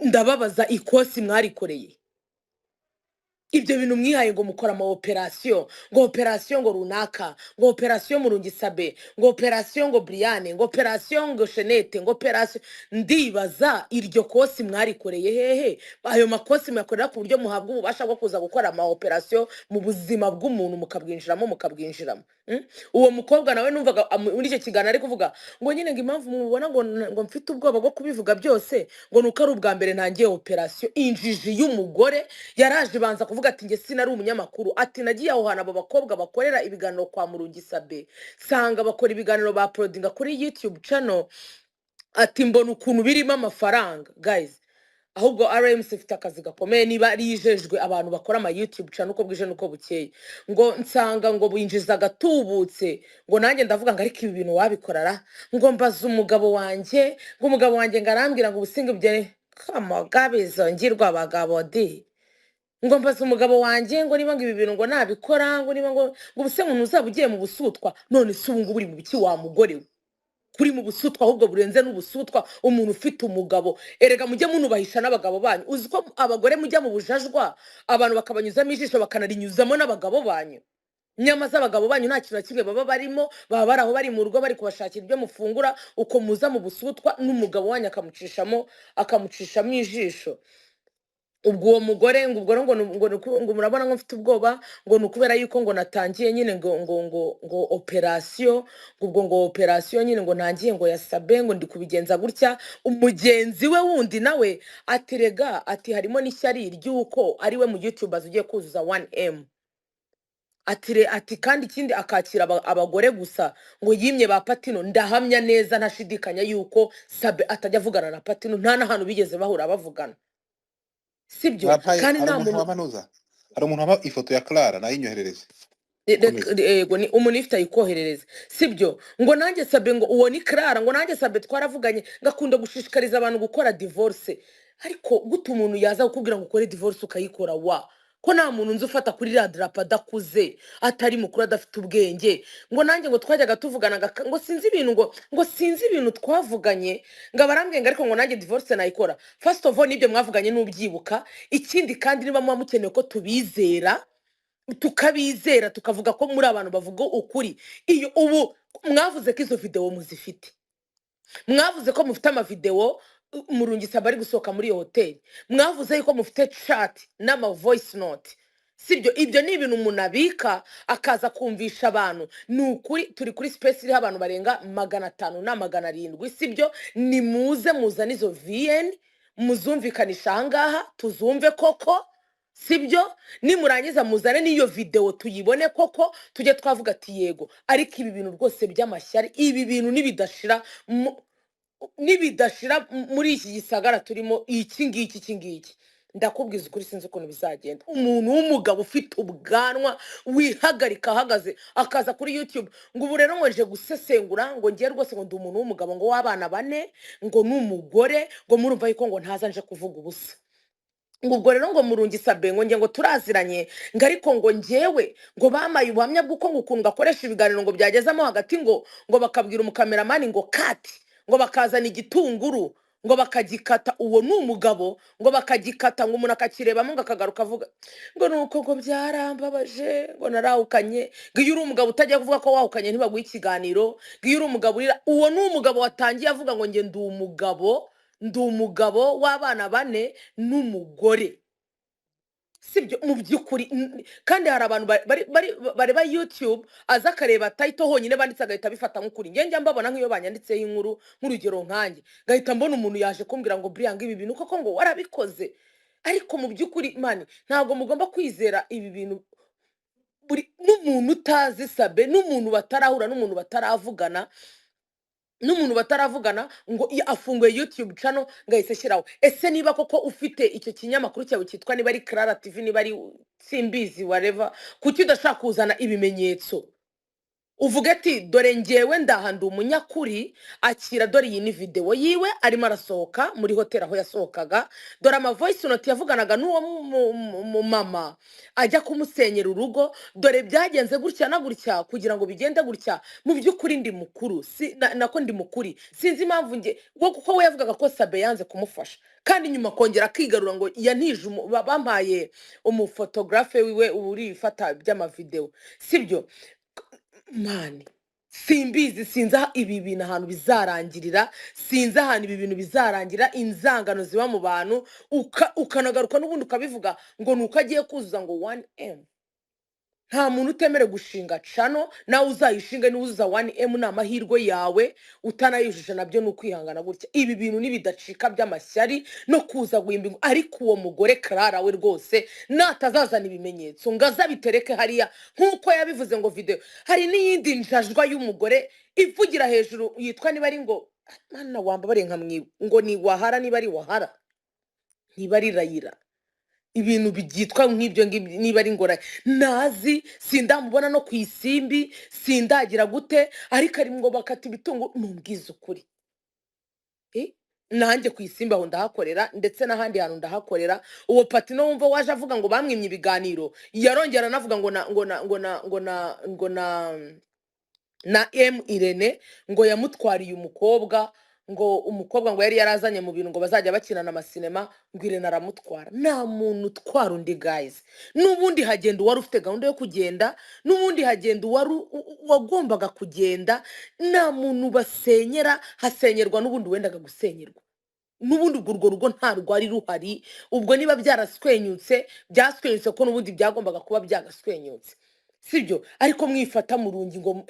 Ndababaza, ikosi mwarikoreye ibyo bintu mwihaye ngo mukora ama operasiyo, ngo operasiyo ngo runaka, ngo operasiyo Murungisabe, ngo operasiyo ngo Briane, ngo operasiyo ngo Shenete, ngo operasiyo, ndibaza iryo kosi mwarikoreye hehe? Ayo makosi muyakorera ku buryo muhabwa ububasha bwo kuza gukora ama operasiyo mu buzima bw'umuntu, mukabwinjiramo, Uwo mukobwa nawe numvaga muri icyo kiganiro ari kuvuga ngo nyine ngo impamvu mubona ngo mfite ubwoba bwo kubivuga byose ngo ni uko ari ubwa mbere ntangiye operasiyo. Injiji y'umugore yaraje ibanza kuvuga ati njye sinari umunyamakuru, ati nagiye aho hantu abo bakobwa bakorera ibiganiro kwa Murungisabe, sanga bakora ibiganiro ba uploadinga kuri YouTube channel, ati mbona ukuntu birimo amafaranga. Guys, ahubwo RMC ifite akazi gakomeye niba ari ijejwe abantu bakora ama YouTube channel uko bwije n'uko bukeye. Ngo nsanga ngo binjiza agatubutse, ngo nanjye ndavuga ngo ariko ibi bintu wabikora ra? Ngo mbaza umugabo wanjye, ngo umugabo wanjye ngo arambwira ngo ubusinga ibyo kamogabizo ngirwa abagabo di. Ngo mbaza umugabo wanjye ngo niba ngo ibi bintu ngo nabikora, ngo niba ngo ubuse ngo ntuzaba ugiye mu busutwa. None se ubu ngubu uri mu biki, wa mugore we? Kuri mu busutwa ahubwo burenze n'ubusutwa. Umuntu ufite umugabo, erega mujye munubahisha n'abagabo banyu. Uzi ko abagore mujya mu bujajwa, abantu bakabanyuzamo ijisho, bakanarinyuzamo n'abagabo banyu? Nyamaze abagabo banyu nta kintu na kimwe baba barimo, baba bari aho, bari mu rugo, bari kubashakira ibyo mufungura. Uko muza mu busutwa n'umugabo wanyu akamucishamo ijisho. Ubwo uwo mugore ngo ubwo rero ngo murabona ngo mfite ubwoba, ngo ni ukubera yuko ngo natangiye nyine ngo operasiyo, ngo ubwo ngo operasiyo nyine ngo ntangiye ngo yasabe, ngo ndi kubigenza gutya. Umugenzi we wundi nawe ati rega, ati harimo n'ishyari ry'uko ari we mu YouTubers ugiye kuzuza 1M. Ati ati kandi ikindi akakira abagore gusa, ngo yimye ba Patino. Ndahamya neza ntashidikanya yuko Sabe atajya avugana na Patino, nta n'ahantu bigeze bahura bavugana, sibyo? Wampaye Kandi hari nta umuntu muntu wamanuza, hari umuntu wampa ifoto ya Clara, nayinyoherereze. Komeza. Yego, ni umuntu ifite ayikoherereza, sibyo? Ngo nanjye Sabe, ngo uwo ni Clara, ngo nanjye Sabe twaravuganye, ngakunda gushishikariza abantu gukora divorce. Ariko gute umuntu yaza kukubwira ngo ukore divorce ukayikora? Wa ko nta muntu nzi ufata kuri iriya darapo adakuze, atari mukuru, adafite ubwenge. Ngo nanjye ngo twajyaga tuvugana, ngo sinzi ibintu, ngo sinzi ibintu twavuganye, ngo abarambwiye ngo ariko ngo nanjye divorce nayikora. First of all, n'ibyo mwavuganye n'ubyibuka. Ikindi kandi, niba muba mukeneye ko tubizera, tukabizera, tukavuga ko muri abantu bavuga ukuri, iyo ubu mwavuze ko izo videwo muzifite, mwavuze ko mufite amavidewo Murungisaba ari gusohoka muri iyo hoteli, mwavuze yuko mufite chat n'ama voice note, sibyo? Ibyo ni ibintu umuntu abika akaza kumvisha abantu. Ni ukuri turi kuri space iriho abantu barenga 500 na 700, sibyo? Nimuze muzane izo vn, muzumvikanisha ahangaha tuzumve koko, sibyo? Nimurangiza muzane n'iyo videwo tuyibone koko, tujye twavuga ati yego. Ariko ibi bintu rwose by'amashyari, ibi bintu nibidashira muri iki gisagara turimo, iki ngiki, iki ngiki, ndakubwiza ukuri, sinzi ukuntu bizagenda. Umuntu w'umugabo ufite ubwanwa wihagarika ahagaze, akaza kuri YouTube ngo ubu rero ngo nje gusesengura, ngo ngiye rwose, ngo ndi umuntu w'umugabo, ngo w'abana bane, ngo n'umugore, ngo murumva yuko ngo ntaza nje kuvuga ubusa, ngo ubwo rero ngo Murungisabe ngo nge ngo turaziranye, ngo ariko ngo njyewe ngo bamaye ubuhamya bw'uko ngo ukuntu gakoresha ibiganiro, ngo byagezemo hagati ngo bakabwira umukameramani ngo cut, ngo bakazana igitunguru ngo bakagikata. Uwo ni umugabo. Ngo bakagikata, ngo umuntu akakirebamo, ngo akagaruka avuga ngo nuko ngo byarambabaje, ngo narawukanye. Ngo iyo uri umugabo utajya kuvuga ko wahukanye ntibaguhe ikiganiro. Ngo iyo uri umugabo urira. Uwo ni umugabo watangiye avuga ngo njye ndi umugabo, ndi umugabo w'abana bane n'umugore, sibyo? Mu by'ukuri kandi hari abantu bareba YouTube, aza akareba title honyine banditse, agahita abifata nk'ukuri. Njye njya mbabona nk'iyo banyanditseho inkuru, nk'urugero nkanjye ngahita mbona umuntu yaje kumbwira ngo buriya ngo ibi bintu koko ngo warabikoze. Ariko mu by'ukuri mani, ntabwo mugomba kwizera ibi bintu. Buri n'umuntu utazi Sabe, n'umuntu batarahura, n'umuntu bataravugana. N'umuntu bataravugana ngo iyo afunguye YouTube channel ngo ahise ashyiraho. Ese niba koko ufite icyo kinyamakuru cyawe cyitwa niba ari Clara TV, niba ari simbizi, whatever, kuki udashaka kuzana ibimenyetso uvuge ati dore ngewe ndaha ndi umunyakuri, akira dore iyi ni videwo yiwe arimo arasohoka muri hoteli aho yasohokaga, dore ama voice note yavuganaga n'uwo mama ajya kumusenyera urugo, dore byagenze gutya na gutya kugira ngo bigende gutya. Mu by'ukuri ndi mukuru si, nako ndi mukuri, sinzi impamvu nge wo, kuko we yavugaga ko Sabe yanze kumufasha, kandi nyuma akongera akigarura ngo yantije bampaye umufotogarafe wiwe uri ifata by'amavidewo, sibyo? Mani simbizi, sinzi aho ibi bintu ahantu bizarangirira, sinzi ahantu ibi bintu bizarangira. Inzangano ziba mu bantu, ukanagaruka n'ubundi ukabivuga ngo ni uko agiye kuzuza ngo 1M. Nta muntu utemerewe gushinga cano, nawe uzayishinga niwuzuza 1M ni amahirwe yawe, utanayujuje nabyo ni ukwihangana gutya. Ibi bintu nibidacika by'amashyari no kuza guhimba ariko uwo mugore Clara we rwose natazazana ibimenyetso ngo azabitereke hariya nk'uko yabivuze ngo video. Hari n'iyindi njajwa y'umugore ivugira hejuru yitwa niba ari ngo mana wambabare nkamwiba ngo ni wahara, niba ari wahara, niba ari rayira, ibintu byitwa nk'ibyo ngibyo, niba ari ngora nazi, sindamubona no ku isimbi, sindagira gute, ariko ari ngo bakata ibitungo. Mumbwize ukuri, nanjye ku isimbi aho ndahakorera, ndetse n'ahandi hantu ndahakorera. Uwo Patino wumva waje avuga ngo bamwimye ibiganiro, yarongera anavuga ngo na ngo na ngo na ngo na ngo na na M Irene ngo yamutwariye umukobwa, ngo umukobwa ngo yari yarazanye mu bintu ngo bazajya bakinana amasinema, ngo Irene aramutwara. Nta muntu utwara undi guys. N'ubundi hagenda uwari ufite gahunda yo kugenda, n'ubundi hagenda uwari wagombaga kugenda. Nta muntu basenyera, hasenyerwa n'ubundi wendaga gusenyerwa. N'ubundi ubwo urwo rugo nta rwari ruhari. Ubwo niba byaraswenyutse, byaswenyutse ko n'ubundi byagombaga kuba byagaswenyutse, sibyo? Ariko mwifata murungi ngo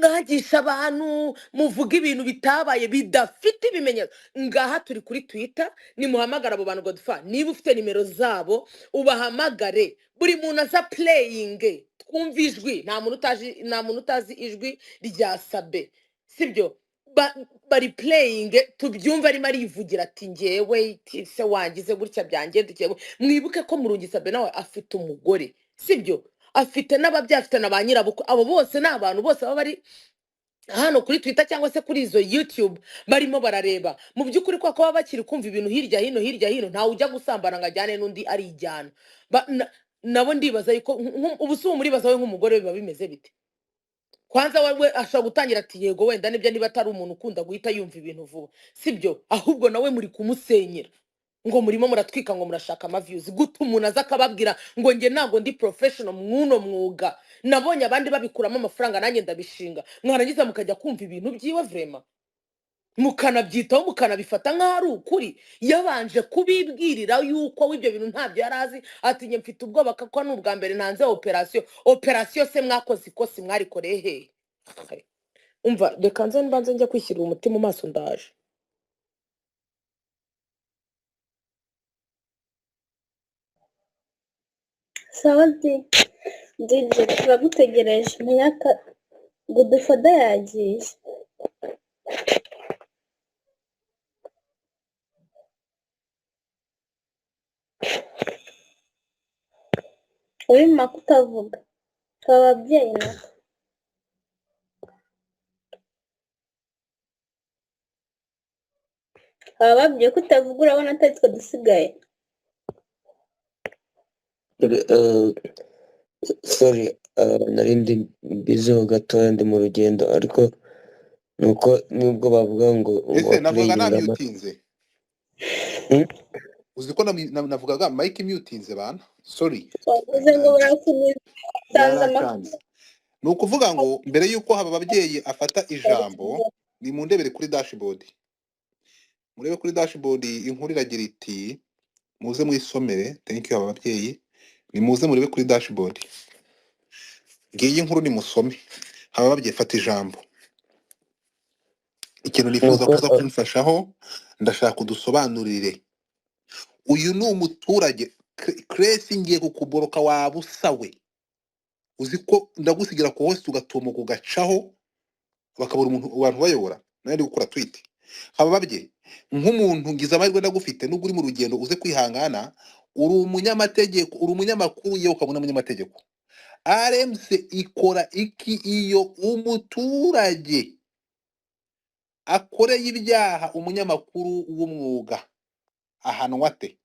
mwagisha abantu, muvuga ibintu bitabaye bidafite ibimenyetso. Ngaha turi kuri Twitter, nimuhamagara abo bantu. Godfa, niba ufite nimero zabo ubahamagare, buri muntu aza playing twumve ijwi. Nta muntu utazi, nta muntu utazi ijwi rya Sabe, sibyo? Bari playing tubyumve arimo arivugira ati ngewe se wangize gutya byangendekeye. Mwibuke ko Murungi Sabe nawe afite umugore, sibyo? Afite n'ababyeyi, afite na ba nyirabukwe. Abo bose ni abantu bose baba bari hano kuri Twitter cyangwa se kuri izo YouTube barimo barareba. Mu by'ukuri kwa ko baba bakiri kumva ibintu hirya hino hirya hino, ntawe ujya gusambana ngo ajyane n'undi arijyana. Nabo ndibaza yuko ubu si umuribaza we nk'umugore biba bimeze bite? Kwanza we ashobora gutangira ati yego wenda nibyo, niba atari umuntu ukunda guhita yumva ibintu vuba, sibyo? Ahubwo nawe muri kumusenyera ngo murimo muratwika ngo murashaka amaviews. Gute umuntu aza akababwira ngo njye ntabwo ndi professional mw'uno mwuga, nabonye abandi babikuramo amafaranga nanjye ndabishinga, mwarangiza mukajya kumva ibintu byiwe vraiment mukanabyitaho mukanabifata nk'aho ari ukuri? Yabanje kubibwirira yuko we ibyo bintu ntabyo yari azi, ati njye mfite ubwoba kuko ni ubwa mbere ntanze operasiyo. Operasiyo se mwakoze ikosi mwarikoreye hehe? Umva, reka nze mbanze njya kwishyirira umuti mu maso, ndaje. Sawa di DJ, turagutegereje. Munyaka Godufada yagiye. Urimo kutavuga aba babyeyi nabo aba babwiye ko utavuga, urabona atari twe dusigaye. Sorry, nari ndi busy ho gatoya, ndi mu rugendo, ariko nuko nubwo bavuga ngo Ese navugaga wapureyinga ama namyutinze? Uzi ko navugaga mike mutinze bana, sorry. Wavuze ngo barakunyuze utanze amakuru. Yaracanze. Ni ukuvuga ngo mbere y'uko haba ababyeyi afata ijambo, ni mundebere kuri dashboard, murebe kuri dashboard inkuru iragira iti, muze mwisomere. Thank you aba babyeyi, nimuze murebe kuri dashboard, ngiyi inkuru nimusome. Haba ababyeyi fata ijambo. Ikintu nifuza nuko kuza kumfashaho, ndashaka udusobanurire. Uyu ni umuturage Cresi, ngiye kukuboroka waba usawe, uzi ko ndagusigira ku hose ugatumuka ugacaho. Bakabura umuntu abantu bayobora. Nari ndi gukora tweet. Hababye nk'umuntu ngize amahirwe ndagufite, nubwo uri mu rugendo uze kwihangana, uri umunyamategeko, uri umunyamakuru, yewe ukabona umunyamategeko. RMC ikora iki iyo umuturage akoreye ibyaha umunyamakuru w'umwuga? Ahanwa ate?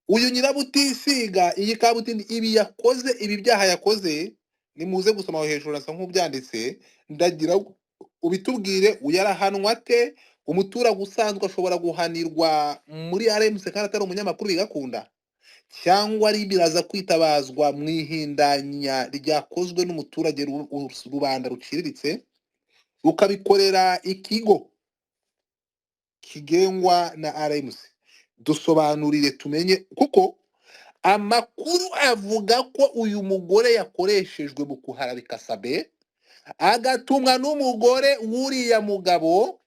Uyu nyirabutisiga iyi kabutindi, ibi yakoze, ibi byaha yakoze, nimuze gusoma aho hejuru nasa nk'ubyanditse, ndagira ngo ubitubwire. Uyarahanwa ate? Umuturage usanzwe ashobora guhanirwa muri RMC kandi atari umunyamakuru bigakunda, cyangwa ari biraza kwitabazwa mu ihindanya ryakozwe n'umuturage rubanda ruciriritse, rukabikorera ikigo kigengwa na RMC? Dusobanurire tumenye, kuko amakuru avuga ko uyu mugore yakoreshejwe mu kuharabika Sabe, agatumwa n'umugore w'uriya mugabo.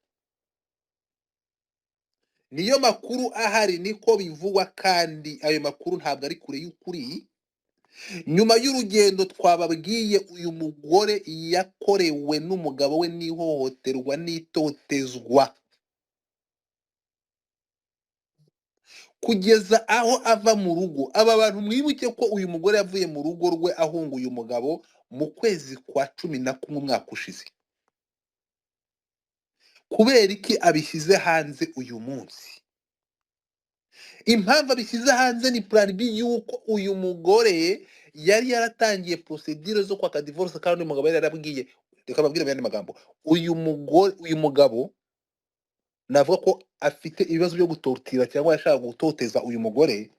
Niyo makuru ahari, niko bivugwa, kandi ayo makuru ntabwo ari kure y'ukuri. Nyuma y'urugendo twababwiye uyu mugore yakorewe n'umugabo we n'ihohoterwa n'itotezwa, kugeza aho ava mu rugo. Aba bantu mwibuke ko uyu mugore yavuye mu rugo rwe ahunga uyu mugabo mu kwezi kwa 11 umwaka ushize. Kubera iki abishyize hanze uyu munsi? Impamvu abishyize hanze ni plan B y'uko uyu mugore yari yaratangiye procedure zo kwaka divorce, kandi uyu mugabo yari yarabwiye, reka babwire mu yandi magambo, uyu mugore, uyu mugabo navuga ko afite ibibazo byo gutortira cyangwa yashaka gutoteza uyu mugore.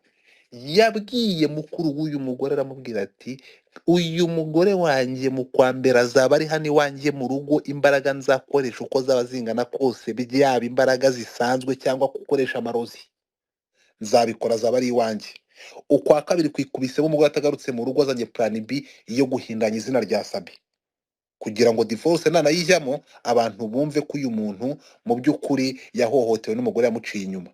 Yabwiye mukuru w'uyu mugore, aramubwira ati: uyu mugore wanjye mu kwa mbere azaba ari hano iwanjye mu rugo, imbaraga nzakoresha uko zaba zingana kose, byaba imbaraga zisanzwe cyangwa gukoresha amarozi, nzabikora, azaba ari iwanjye. Ukwa kabiri kwikubisemo umugore atagarutse mu rugo, azanye plan B yo guhindanya izina rya Sabi kugira ngo divorce nanayijyamo abantu bumve ko uyu muntu mu by'ukuri yahohotewe n'umugore yamuciye inyuma.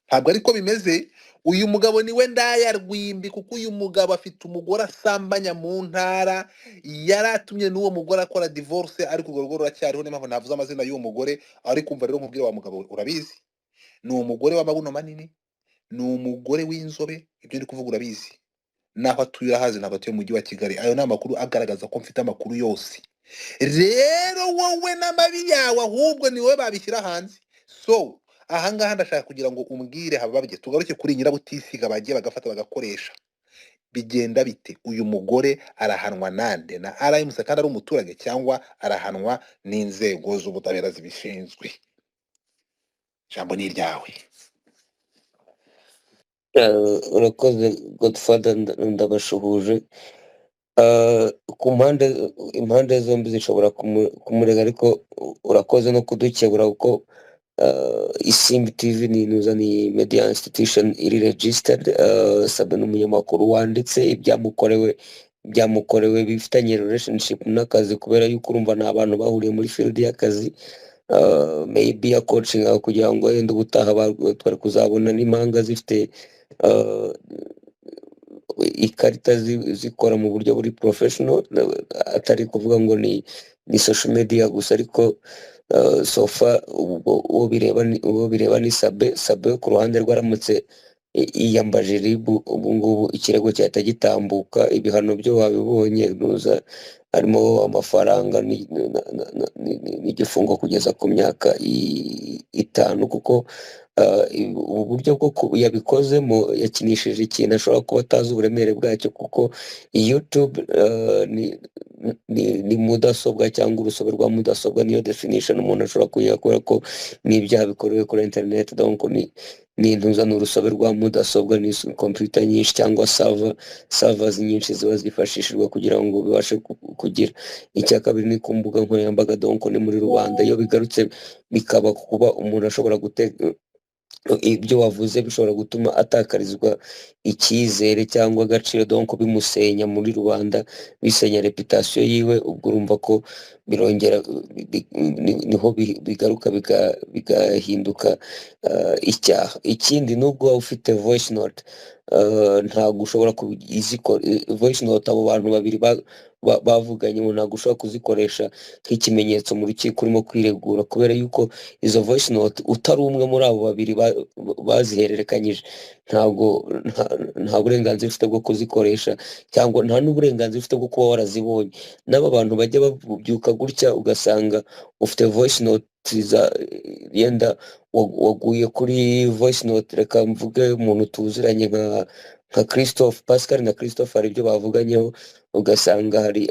Ntabwo ariko bimeze. Uyu mugabo niwe ndaya rwimbi, kuko uyu mugabo afite umugore asambanya mu ntara, yari atumye n'uwo mugore akora divorce, ariko urwo rugo ruracyariho. Niyo mpamvu ntavuze amazina y'uwo mugore. Ariko umva rero nkubwire wa mugabo we, urabizi, ni umugore w'amabuno manini, ni umugore w'inzobe, ibyo ndi kuvuga urabizi, naho atuye urahazi, ntabwo atuye mu mujyi wa Kigali. Ayo ni amakuru agaragaza ko mfite amakuru yose. Rero wowe n'amabi yawe ahubwo ni wowe babishyira hanze. So ahangaha ndashaka kugira ngo umbwire, hababye tugaruke kuri nyirabutisiga bagiye bagafata bagakoresha, bigenda bite? Uyu mugore arahanwa nande? Na RMC kandi ari umuturage, cyangwa arahanwa n'inzego z'ubutabera zibishinzwe? Ijambo ni iryawe. Urakoze Godfather, ndabashuhuje. Ku mpande, impande zombi zishobora kumurega, ariko urakoze no kudukebura, kuko Isimbi TV ni inuza, ni media institution iri registered. Sabe n'umunyamakuru wanditse ibyamukorewe bifitanye relationship n'akazi, kubera yuko urumva ni abantu bahuriye muri field y'akazi. Maybe ya coaching aho kugira ngo wenda ubutaha twari kuzabona n'impanga zifite ikarita zikora mu buryo buri professional, atari kuvuga ngo ni social media gusa. Ariko so far ubwo uwo bireba ni Sabe. Sabe ku ruhande rwe aramutse yiyambaje RIB ubu ngubu, ikirego cyahita gitambuka. Ibihano byo wabibonye, nuza harimo amafaranga n'igifungo kugeza ku myaka 5, kuko ubu buryo bwo yabikozemo yakinishije ikintu ashobora kuba atazi uburemere bwacyo, kuko YouTube ni mudasobwa cyangwa urusobe rwa mudasobwa, niyo definition umuntu ashobora kuyiha, kubera ko ni ibyaha bikorewe kuri internet. Donc ni intuza, ni urusobe rwa mudasobwa, ni computer nyinshi cyangwa servers nyinshi ziba zifashishijwe kugira ngo bibashe kugira. Icya kabiri ni ku mbuga nkoranyambaga, donc ni muri rubanda. Iyo bigarutse bikaba kuba umuntu ashobora guteka ibyo wavuze, bishobora gutuma atakarizwa icyizere cyangwa agaciro, donc bimusenya muri rubanda, bisenya reputation yiwe. Ubwo urumva ko birongera niho bigaruka bigahinduka icyaha. Ikindi, nubwo waba ufite voice note Ntabwo ushobora voice note abo bantu babiri bavuganye ngo ntabwo ushobora kuzikoresha nk'ikimenyetso mu rukiko urimo kwiregura, kubera yuko izo voice note utari umwe muri abo babiri bazihererekanyije, ntabwo nta burenganzira ufite bwo kuzikoresha, cyangwa nta n'uburenganzira ufite bwo kuba warazibonye. N'aba bantu bajya babyuka gutya ugasanga ufite voice note za yenda waguye kuri voice note, reka mvuge umuntu tuziranye nka Christophe Pascal na Christophe, hari ibyo bavuganyeho, ugasanga hari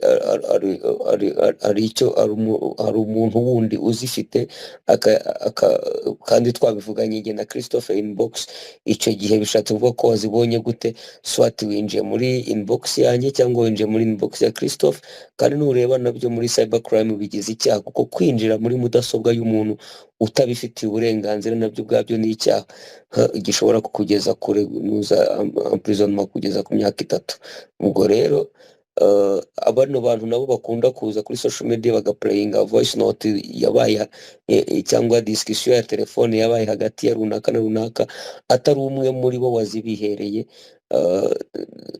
hari hari hari icyo hari umuntu wundi uzifite kandi twabivuganye njye na Christophe inbox. Icyo gihe bishatse kuvuga ko wazibonye gute? Soit winjiye muri inbox yanjye cyangwa winjiye muri inbox ya Christophe. Kandi nureba nabyo muri cyber crime bigize icyaha, kuko kwinjira muri mudasobwa y'umuntu utabifitiye uburenganzira nabyo ubwabyo ni icyaha gishobora kukugeza kure, nuza emprisonnement kugeza ku myaka 3. Ubwo rero bano bantu nabo bakunda kuza kuri social media bagaplayinga voice note yabaye cyangwa discussion ya telefone yabaye hagati ya runaka na runaka, atari umwe muri bo wazibihereye,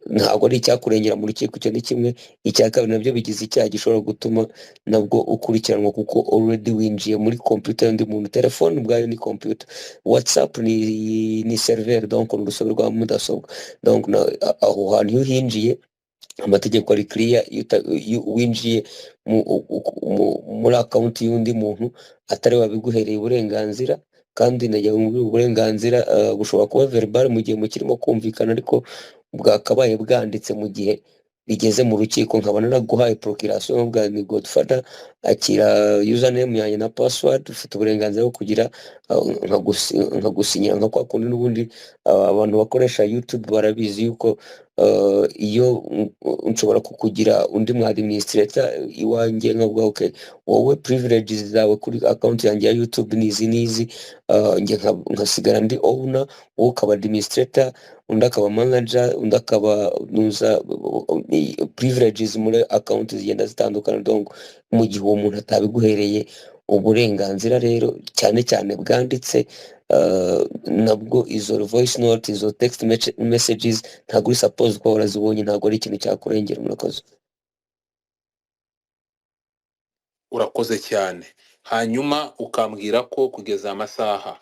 ntabwo ari icyakurengera mu rukiko. Icyo ni kimwe. Icya kabiri, nabyo bigize icyaha gishobora gutuma nabwo ukurikiranwa, kuko already winjiye muri computer y'undi muntu. Telefone ubwayo ni computer, WhatsApp ni serveur, donc ni urusobe rwa mudasobwa. Donc aho hantu iyo uhinjiye, amategeko ari clear. Iyo winjiye muri account y'undi muntu atari wabiguhereye uburenganzira, kandi nagira ngo uburenganzira bushobora kuba verbal mu gihe mukirimo kumvikana, ariko bwakabaye bwanditse mu gihe bigeze mu rukiko. Nkaba naraguhaye procuration bwa ni godfather, akira username yanjye na password, ufite uburenganzira bwo kugira nkagusinyira nka kwa kundi n'ubundi abantu bakoresha YouTube barabizi yuko iyo nshobora kukugira undi mu administrator iwanjye, nkavuga okay, wowe privileges zawe kuri account yanjye ya YouTube ni izi n'izi, njye nkasigara ndi owner, wowe ukaba administrator, undi akaba manager, undi akaba nuza. Privileges muri account zigenda zitandukana. Donc mu gihe uwo muntu atabiguhereye uburenganzira rero, cyane cyane bwanditse, nabwo izo voice note, izo text messages, ntabwo uri suppose kuba warazibonye, ntabwo ari ikintu cyakurengera. Murakoze. Urakoze cyane. Hanyuma ukambwira ko kugeza amasaha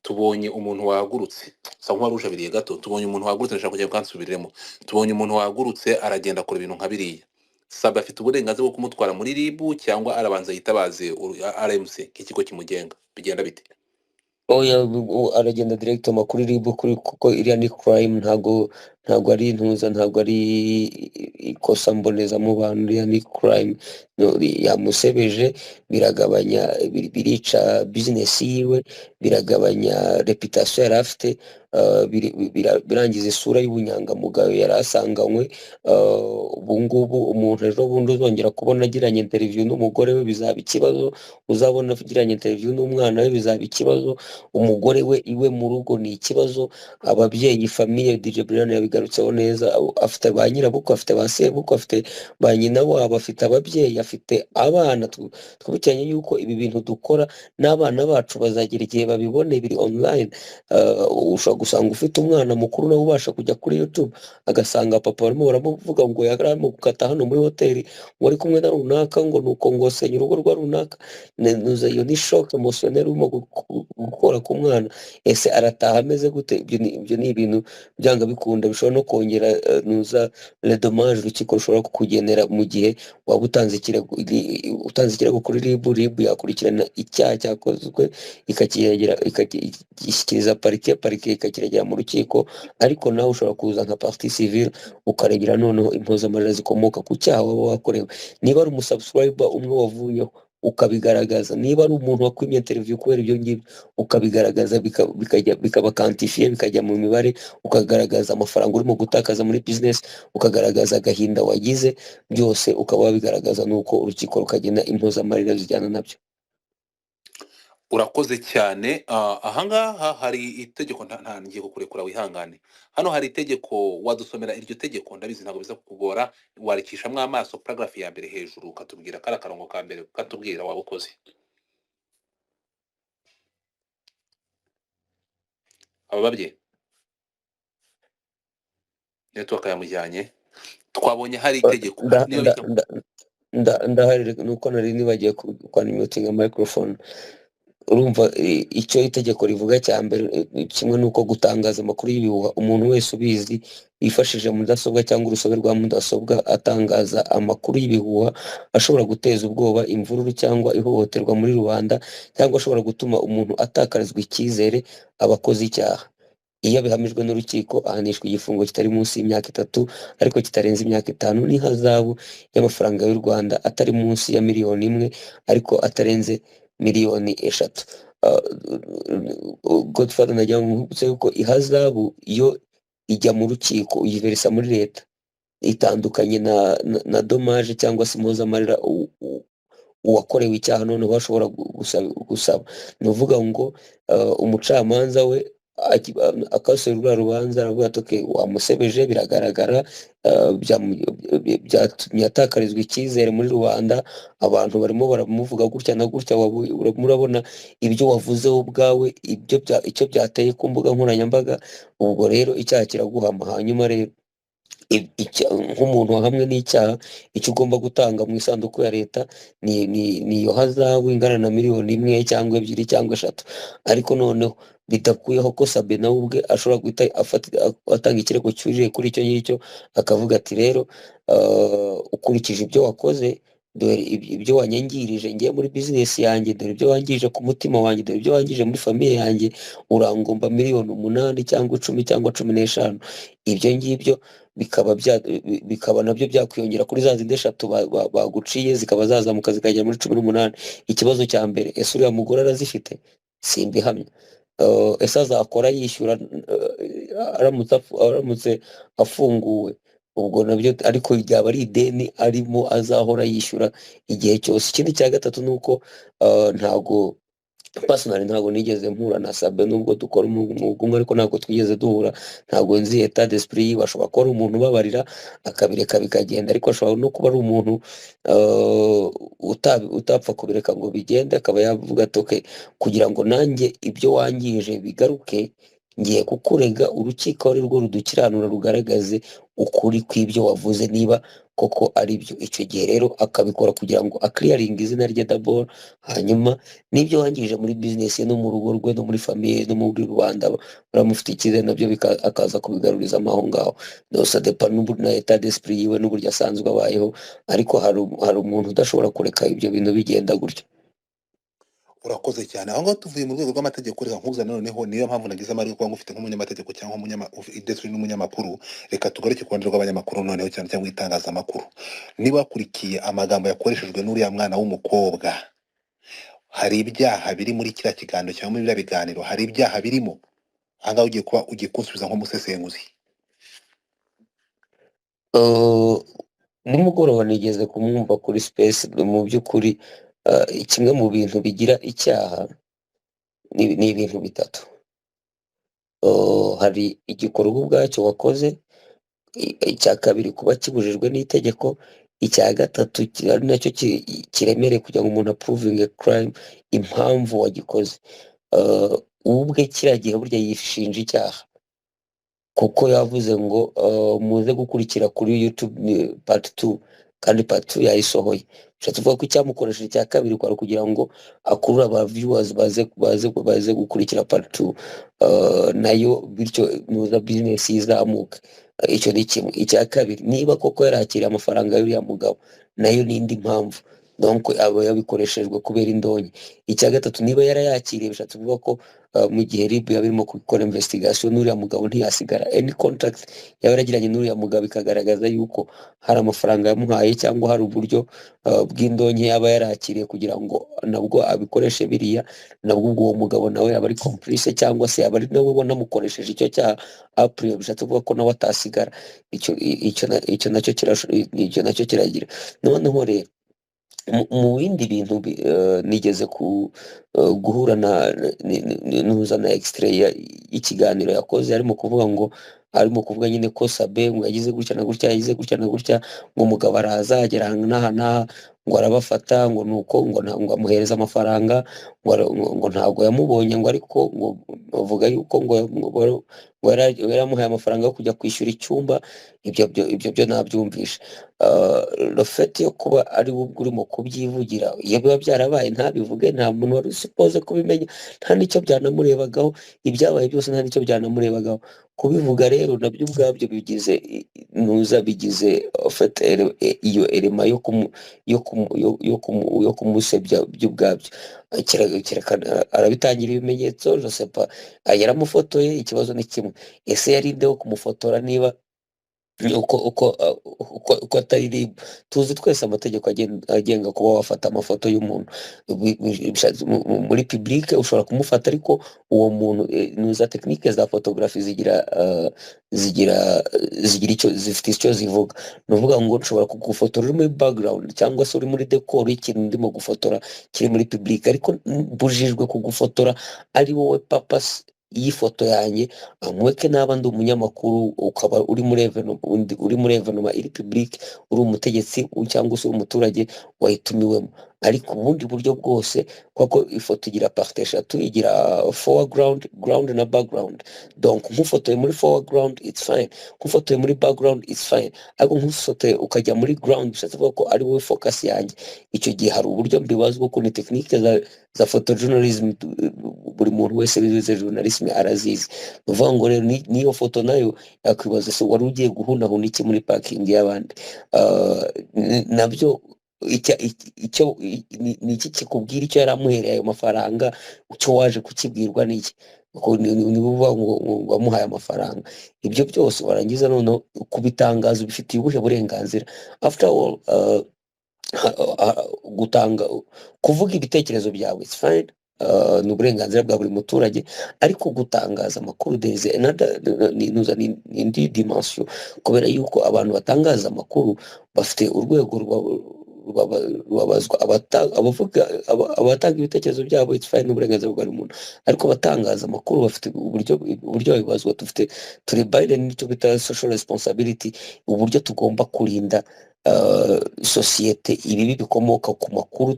tubonye umuntu wahagurutse, sa nk'uwari ujabiriye gato, tubonye umuntu wahagurutse, ndashaka kugira ngo nsubiriremo. Tubonye umuntu wahagurutse aragenda akora ibintu nka biriya. Saba afite uburenganzira bwo kumutwara muri RIB cyangwa arabanza yitabaze RMC nk'ikigo kimugenga, bigenda bite? Oya, aragenda directement kuri RIB, kuri kuko iriya ni crime, ntabwo ari intuza, ntabwo ari ikosa mbonezamubano, iriya ni crime. No, yamusebeje, biragabanya birica business yiwe, biragabanya reputation yari afite, birangiza isura y'ubunyangamugayo yari asanganywe. Ubu ngubu umuntu ejo bundi uzongera kubona agiranye interview n'umugore we bizaba ikibazo, uzabona agiranye interview n'umwana we bizaba ikibazo, umugore we iwe mu rugo ni ikibazo, ababyeyi, famille. DJ Brian yabigarutseho neza, afite ba nyirabukwe, afite ba sebukwe, afite ba nyina wabo, afite ababyeyi, afite abana. Twibukiranye yuko ibi bintu dukora n'abana bacu bazagera igihe babibone biri online. Ushobora gusanga ufite umwana mukuru nawe ubasha kujya kuri YouTube, agasanga papa barimo baramuvuga ngo yari arimo gukata hano muri hoteli, ngo ari kumwe na runaka, ngo nuko ngo senya urugo rwa runaka. Iyo ni choc émotionnel urimo gukora ku mwana. Ese arataha ameze gute? Ibyo ni ibintu byanga bikunda bishobora no kongera nuza le dommage urukiko rushobora kukugenera mu gihe waba utanze ikirego. Utanze ikirego kuri RIB, RIB yakurikirana icyaha cyakozwe, ikakiregera, ikagishyikiriza parike, parike ikakiregera mu rukiko. Ariko nawe ushobora kuza nka partie civile ukaregera noneho impozamarira zikomoka ku cyaha waba wakorewe. Niba ari umusubscriber umwe wavuyeho, ukabigaragaza. Niba ari umuntu wakwimye interview kubera ibyo ngibyo, ukabigaragaza, bikajya bikaba quantifié, bikajya mu mibare, ukagaragaza amafaranga urimo gutakaza muri business, ukagaragaza agahinda wagize, byose ukaba wabigaragaza, nuko urukiko rukagena impozamarira zijyana nabyo. Urakoze cyane. Ahangaha hari itegeko, nta ngiye kukurekura wihangane. Hano hari itegeko, wadusomera iryo tegeko? Ndabizi ntabwo biza kukugora, warikishamo amaso paragraph ya mbere hejuru, ukatubwira kari akarongo ka mbere, ukatubwira waba ukoze. Aba babyeyi. Network yamujyanye. Twabonye hari itegeko Nda niyo nda bita nda nda ndahari, nuko nari nibagiye kwanmutinga microphone. Urumva, icyo itegeko rivuga cya mbere, kimwe nuko gutangaza amakuru y'ibihuha, umuntu wese ubizi yifashishije mudasobwa cyangwa urusobe rwa mudasobwa atangaza amakuru y'ibihuha ashobora guteza ubwoba, imvururu cyangwa ihohoterwa muri rubanda, cyangwa ashobora gutuma umuntu atakarizwa icyizere, aba akoze icyaha. Iyo abihamijwe n'urukiko ahanishwa igifungo kitari munsi y'imyaka 3 ariko kitarenze imyaka 5 n'ihazabu y'amafaranga y'u Rwanda atari munsi ya miliyoni 1 ariko atarenze miliyoni 3. Godfather, nagira ngo nkwibutse yuko ihazabu iyo ijya mu rukiko uyiverisa muri leta, itandukanye na dommage cyangwa se impozamarira uwakorewe icyaha noneho ashobora gusaba. Ni ukuvuga ngo umucamanza we akasura ruriya rubanza, aravuga ati: "Okay, wamusebeje biragaragara, byatumye atakarizwa icyizere muri rubanda, abantu barimo baramuvuga gutya na gutya, murabona ibyo wavuze wowe ubwawe, ibyo icyo byateye ku mbuga nkoranyambaga, ubwo rero icyaha kiraguhama. Hanyuma rero nk'umuntu wahamwe n'icyaha, icyo ugomba gutanga mu isanduku ya leta ni iyo hazabu ingana na miliyoni 1 cyangwa 2 cyangwa 3." Ariko noneho bidakuyeho ko Sabe nawe ubwe ashobora guhita atanga ikirego cyujuje kuri icyo ngicyo, akavuga ati: "Rero ukurikije ibyo wakoze, dore ibyo wanyangirije ngiye muri bizinesi yanjye, dore ibyo wangije ku mutima wanjye, dore ibyo wangije muri famille yanjye, urangomba miliyoni 8 cyangwa 10 cyangwa 15." Ibyo ngibyo bikaba nabyo byakwiyongera kuri za zindi 3 baguciye, zikaba zazamuka zikagera muri 18. Ikibazo cya mbere: ese uriya mugore arazifite? Simbihamya. Ese azakora yishyura aramutse afunguwe? Ubwo nabyo ariko ryaba ari ideni arimo azahora yishyura igihe cyose. Ikindi cya gatatu ni uko ntago personally ntabwo nigeze mpura na Sabe, nubwo dukora umwuga umwe, ariko ntabwo twigeze duhura, ntabwo nzi état d'esprit yiwe. Ashobora kuba ari umuntu ubabarira akabireka bikagenda, ariko ashobora no kuba ari umuntu utapfa kubireka ngo bigende, akaba yavuga ati: "Okay, kugira ngo nanjye ibyo wangije bigaruke, ngiye kukurega, urukiko ari rwo rudukiranura rugaragaze ukuri kw'ibyo wavuze niba koko ari byo." Icyo gihe rero akabikora kugira ngo aclearinge izina rye d'abord, hanyuma n'ibyo wangije muri bizinesi ye no mu rugo rwe no muri famille no muri rubanda baramufite icyizere, nabyo akaza kubigarurizamo aho ngaho. Donc ça dépend na état d'esprit yiwe n'uburyo asanzwe abayeho, ariko hari umuntu udashobora kureka ibyo bintu bigenda gutyo. Urakoze cyane. Aho ngaho tuvuye mu rwego rw'amategeko, reka nkuzane noneho, niyo mpamvu nagize amahirwe kuba ngufite nk'umunyamategeko cyangwa ndetse uri n'umunyamakuru. Reka tugaruke ku ruhande rw'abanyamakuru noneho cyane, cyangwa itangazamakuru. Niba wakurikiye amagambo yakoreshejwe n'uriya mwana w'umukobwa, hari ibyaha biri muri kiriya kiganiro cyangwa muri biriya biganiro? Hari ibyaha birimo aha ngaha? Ugiye kunsubiza nk'umusesenguzi. Nimugoroba nigeze kumwumva kuri space. Mu by'ukuri kimwe mu bintu bigira icyaha ni ibintu bitatu. Hari igikorwa ubwacyo wakoze, icya kabiri kuba kibujijwe n'itegeko, icya gatatu ari nacyo kiremereye kugira ngo umuntu aprovinge crime, impamvu wagikoze. Ubwe kiriya gihe burya yishinja icyaha, kuko yavuze ngo muze gukurikira kuri YouTube ni part 2, kandi part 2 yayisohoye. Bishatse kuvuga ko icyamukoresheje icya kabiri kwari kugira ngo akurure aba viewers baze gukurikira part 2 nayo, bityo nuza business izamuka. Icyo ni kimwe. Icya kabiri, niba koko yarakiriye amafaranga y'uriya mugabo, nayo ni indi mpamvu, donc aba yabikoreshejwe kubera indonke. Icya gatatu, niba yarayakiriye, bishatse kuvuga ko mu gihe RIB yaba irimo gukora investigation n'uriya mugabo ntiyasigara. Any contract yaba yaragiranye n'uriya mugabo ikagaragaza yuko hari amafaranga yamuhaye cyangwa hari uburyo bw'indonke yaba yarakiriye kugira ngo nabwo abikoreshe biriya, nabwo ubwo uwo mugabo nawe yaba ari complice cyangwa se yaba ari nawe wanamukoresheje icyo cyaha apure, bishatse kuvuga ko nawe atasigara. Icyo nacyo kiragira. Noneho rero mu bindi bintu nigeze ku guhura na nuza na extrait y'ikiganiro yakoze, arimo kuvuga ngo, arimo kuvuga nyine ko Sabe ngo yagize gutya na gutya, yagize gutya na gutya, ngo umugabo araza agera aha n'aha n'aha. ngo arabafata, ngo nuko ngo ngo amuhereza amafaranga, ngo ngo ntabwo yamubonye, ngo ariko ngo bavuga yuko ngo ngo ngo yaramuhaye amafaranga yo kujya kwishyura icyumba. Ibyo nabyumvishe. Le fait yo kuba ari we ubwe urimo kubyivugira, iyo biba byarabaye ntabivuge, nta muntu wari usipoze kubimenya, nta n'icyo byanamurebagaho. Ibyabaye byose nta n'icyo byanamurebagaho. Kubivuga rero nabyo ubwabyo bigize ntuza, bigize en fait iyo elema yo kumu yo kumu yo yo kumu yo kumusebya by'ubwabyo. Kerekana arabitangira ibimenyetso, je sais pas. Ah, yaramufotoye, ikibazo ni kimwe: ese yari nde wo kumufotora niba uko atari RIB? Tuzi twese amategeko agenga kuba wafata amafoto y'umuntu muri public. Ushobora kumufata, ariko uwo muntu, nuza technique za photographie zigira icyo zifite, icyo zivuga. Ni ukuvuga ngo nshobora kugufotora uri muri background cyangwa se uri muri décor y'ikintu ndimo gufotora kiri muri public, ariko mbujijwe kugufotora ari wowe purpose y'ifoto yanjye, amweke naba ndi umunyamakuru, ukaba uri muri uri muri événement iri public, uri umutegetsi cyangwa se uri umuturage wayitumiwemo. Ariko ubundi buryo bwose, kuko ifoto igira parties eshatu: igira foreground, ground na background. Donc nk'ufotoye muri foreground, it's fine; nk'ufotoye muri background, it's fine; ariko nk'ufotoye ukajya muri ground, bishatse kuvuga ko ari wowe focus yanjye, icyo gihe hari uburyo mbibazwa, ko ni technique za photojournalism, buri muntu wese wize journalism arazizi. Ni ukuvuga ngo rero n'iyo foto nayo yakwibaza: se wari ugiye guhunahuna iki muri parking y'abandi? Nabyo icyo ni iki kikubwira icyo yari amuhereye ayo mafaranga? Icyo waje kukibwirwa ni iki? Kuko niba uvuga ngo wamuhaye amafaranga, ibyo byose warangiza noneho kubitangaza, ubifitiye ubuhe burenganzira? After all, gutanga, kuvuga ibitekerezo byawe, it's fine, ni uburenganzira bwa buri muturage. Ariko gutangaza amakuru, there is another, ni indi dimension, kubera yuko abantu batangaza amakuru bafite urwego rubabazwa. Abavuga, abatanga ibitekerezo byabo, it's fine, ni uburenganzira bwa buri muntu, ariko abatangaza amakuru bafite uburyo babibazwa. Dufite, turi Biden n'icyo bita social responsibility, uburyo tugomba kurinda sosiyete ibibi bikomoka ku makuru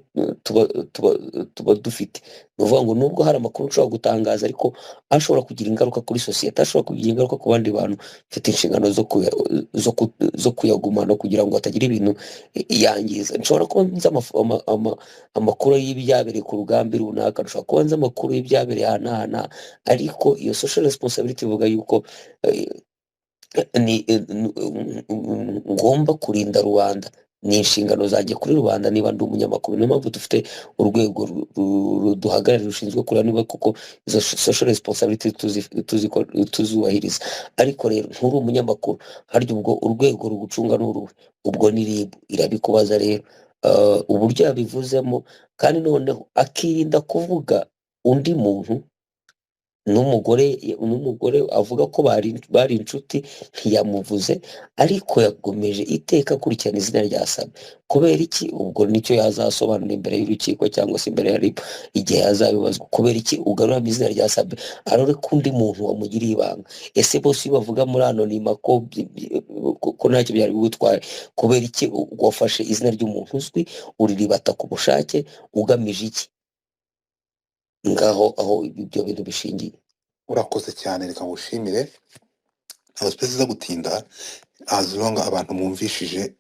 tuba dufite. Ni ukuvuga ngo nubwo hari amakuru nshobora gutangaza, ariko ashobora kugira ingaruka kuri sosiyete, ashobora kugira ingaruka ku bandi bantu, mfite inshingano zo kuyagumana kugira ngo hatagira ibintu yangiza. Nshobora kuba nzi amakuru y'ibyabereye ku rugambi runaka, nshobora kuba nzi amakuru y'ibyabereye aha n'aha n'aha, ariko iyo social responsibility ivuga yuko ni ngomba kurinda rubanda, ni inshingano zanjye kuri rubanda niba ndi umunyamakuru. Niyo mpamvu dufite urwego ruduhagarariye rushinzwe kureba niba koko izo social responsibility tuzubahiriza. Ariko rero nturi umunyamakuru, harya ubwo urwego rugucunga ni uruhe? Ubwo ni RIB irabikubaza. Rero uburyo yabivuzemo, kandi noneho akirinda kuvuga undi muntu, n'umugore avuga ko bari inshuti ntiyamuvuze, ariko yagomeje iteka akurikirana izina rya Sabe. Kubera iki? Ubwo nicyo yazasobanura imbere y'urukiko cyangwa se imbere ya RIB igihe yazabibazwa: kubera iki ugaruramo izina rya Sabe arore ko undi muntu wamugiriye ibanga? Ese bose iyo bavuga muri anonymat ko ntacyo byari bigutwaye, kubera iki wafashe izina ry'umuntu uzwi uriribata ku bushake ugamije iki? Ngaho aho ibyo bintu bishingiye. Urakoze cyane, reka ngushimire. Ntabwo space iza gutinda, as long abantu mwumvishije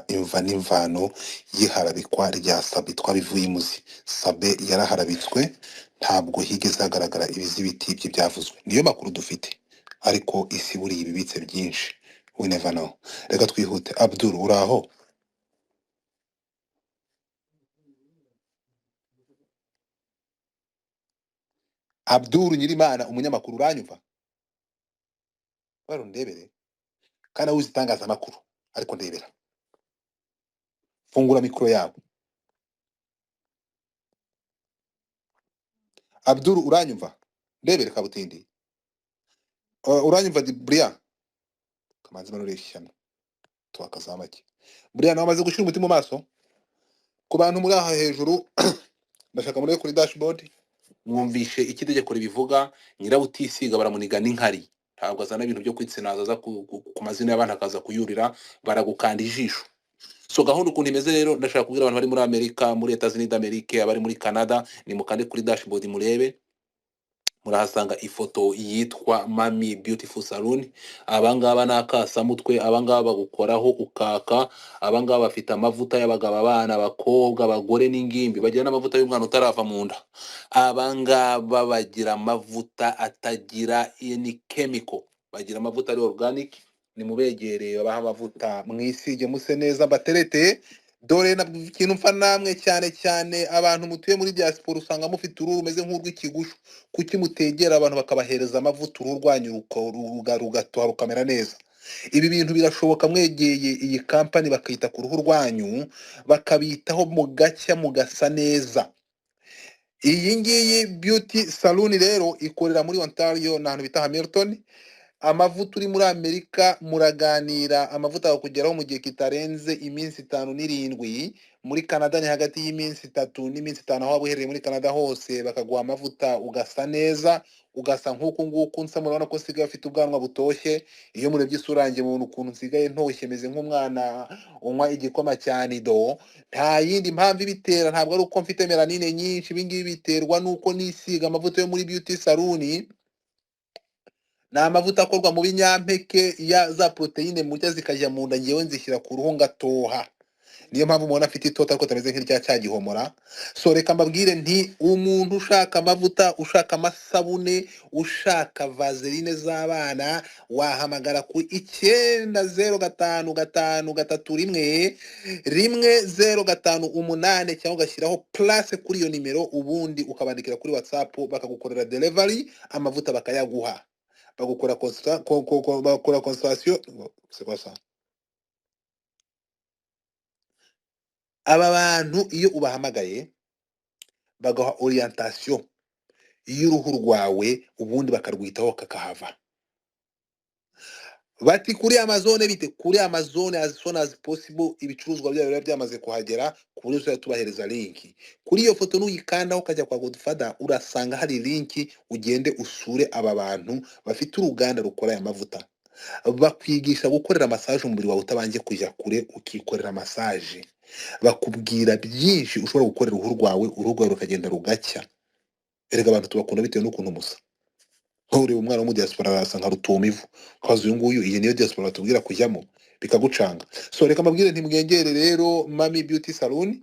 imva n'imvano y'iharabikwa rya Sabe. Twabivuye imuzi, Sabe yaraharabitswe, ntabwo higeze hagaragara ibizibiti by'ibyavuzwe, niyo makuru dufite, ariko isi buriya ibibitse byinshi, we never know. Reka twihute. Abdul, uraho? Abdul Nyirimana, umunyamakuru, uranyumva? Barundebere kandi awuzi itangazamakuru, ariko ndebera, fungura mikoro yawe. Abdul, uranyumva? Ndebere kabutindi. Uranyumva di Brian? Kamanzi manure ishyano twakaza make. Brian, wamaze gushyira umuti mu maso ku bantu muri aha hejuru. Ndashaka muri kuri dashboard mwumvishe icyo itegeko ribivuga. Nyirabutisiga baramuniga n'inkari, ntabwo azana ibintu byo kwitsinaza aza ku mazina y'abantu akaza kuyurira, baragukanda ijisho. So gahunda ukuntu imeze rero, ndashaka kubwira abantu bari muri Amerika, muri Etats Unis d'Amerique, abari muri Canada, ni mukande kuri dashboard murebe, murahasanga ifoto yitwa Mami Beautiful Saloon. Abangaba ni akasamutwe, abangaba bagukoraho ukaka, abangaba bafite amavuta y'abagabo, abana, abakobwa, abagore n'ingimbi, bagira n'amavuta y'umwana utarava mu nda. Abangaba bagira amavuta atagira any chemical, bagira amavuta ari organic. Nimubegereye babaha amavuta, mwisige muse neza, mbaterete. Dore na ikintu mfa namwe cyane cyane abantu mutuye muri diaspora, usanga mufite uruhu rumeze nk'urw'ikigushu. Kuki mutegera abantu bakabahereza amavuta, uruhu rwanyu rugatoha rukamera neza? Ibi bintu birashoboka mwegeye iyi kampani bakita ku ruhu rwanyu, bakabitaho mugacya mugasa neza. Iyi ngiyi beauty saloon rero ikorera muri Ontario, ni ahantu bita Hamilton. Amavuta uri muri Amerika muraganira, amavuta akakugeraho mu gihe kitarenze iminsi 5 n'7. Muri Canada ni hagati y'iminsi 3 n'iminsi 5, aho waba uherereye muri Canada hose bakaguha amavuta ugasa neza, ugasa nk'uku nguku nsa. Murabona ko nsigaye afite ubwanwa butoshye. Iyo murebye isura yanjye mubona ukuntu nsigaye ntoshye, meze nk'umwana unywa igikoma cya nido. Nta yindi mpamvu ibitera, ntabwo ari uko mfite melanine nyinshi. Ibi ngibi biterwa n'uko nisiga amavuta yo muri beauty saloon. Ni amavuta akorwa mu binyampeke, ya za poroteyine murya zikajya mu nda, ngewe nzishyira ku ruhu ngatoha. Niyo mpamvu mubona afite itoto ariko atameze nk'irya cya gihomora. So reka mbabwire nti umuntu ushaka amavuta, ushaka amasabune, ushaka vaseline z'abana, wahamagara ku 905553111058, cyangwa ugashyiraho plus kuri iyo nimero, ubundi ukabandikira kuri WhatsApp bakagukorera delivery, amavuta bakayaguha, bagukora bakora consultation. C'est quoi ça? Aba bantu iyo ubahamagaye bagaha orientation y'uruhu rwawe, ubundi bakarwitaho kakahava. Bati kuri Amazon bite? Kuri Amazon as soon as possible ibicuruzwa byabo biba byamaze kuhagera, ku buryo tuzajya tubahereza linki. Kuri iyo foto nuyikandaho ukajya kwa Godfather, urasanga hari linki, ugende usure aba bantu bafite uruganda rukora aya mavuta. Bakwigisha gukorera massage umubiri wawe utabanje kujya kure, ukikorera massage. Bakubwira byinshi ushobora gukorera uruhu rwawe, uruhu rwawe rukagenda rugacya. Erega abantu tubakunda bitewe n'ukuntu musa. Nkureba umwana wo mu diaspora arasa nka rutuma ivu, ukaza uyu nguyu, iyi niyo diaspora batubwira kujyamo, bikagucanga. So reka mbabwire ntimwengere rero Mami Beauty Saloon,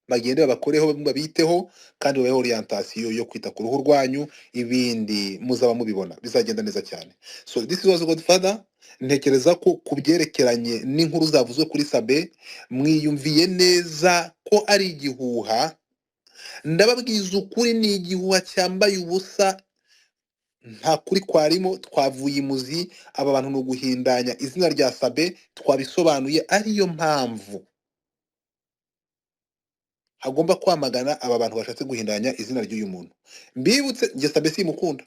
bagende babakoreho, babiteho kandi babahe orientation yo kwita ku ruhu rwanyu, ibindi muzaba mubibona bizagenda neza cyane. So this was Godfather. Ntekereza ko ku byerekeranye n'inkuru zavuzwe kuri Sabe mwiyumviye neza ko ari igihuha. Ndababwiza ukuri, ni igihuha cyambaye ubusa, nta kuri kwarimo. Twavuye imuzi, aba bantu ni uguhindanya izina rya Sabe, twabisobanuye. Ariyo mpamvu hagomba kwamagana aba bantu bashatse guhindanya izina ry'uyu muntu. Mbibutse, njye Sabe simukunda,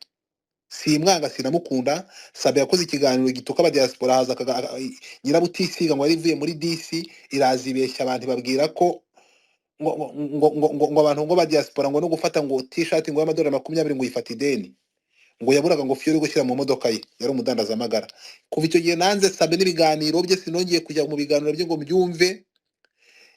simwanga, sinamukunda. Sabe yakoze ikiganiro gituka aba diaspora, haza nyirabutisiga ngo yari ivuye muri DC, iraza ibeshya abantu, ibabwira ko ngo ngo ngo ngo ngo abantu ngo ba diaspora ngo no gufata ngo t-shirt ngo y'amadolari 20 ngo yifata ideni, ngo yaburaga ngo fiyori gushyira mu modoka ye, yari umudandazamagara. Kuva icyo gihe nanze Sabe n'ibiganiro bye, sinongeye kujya mu biganiro bye ngo mbyumve.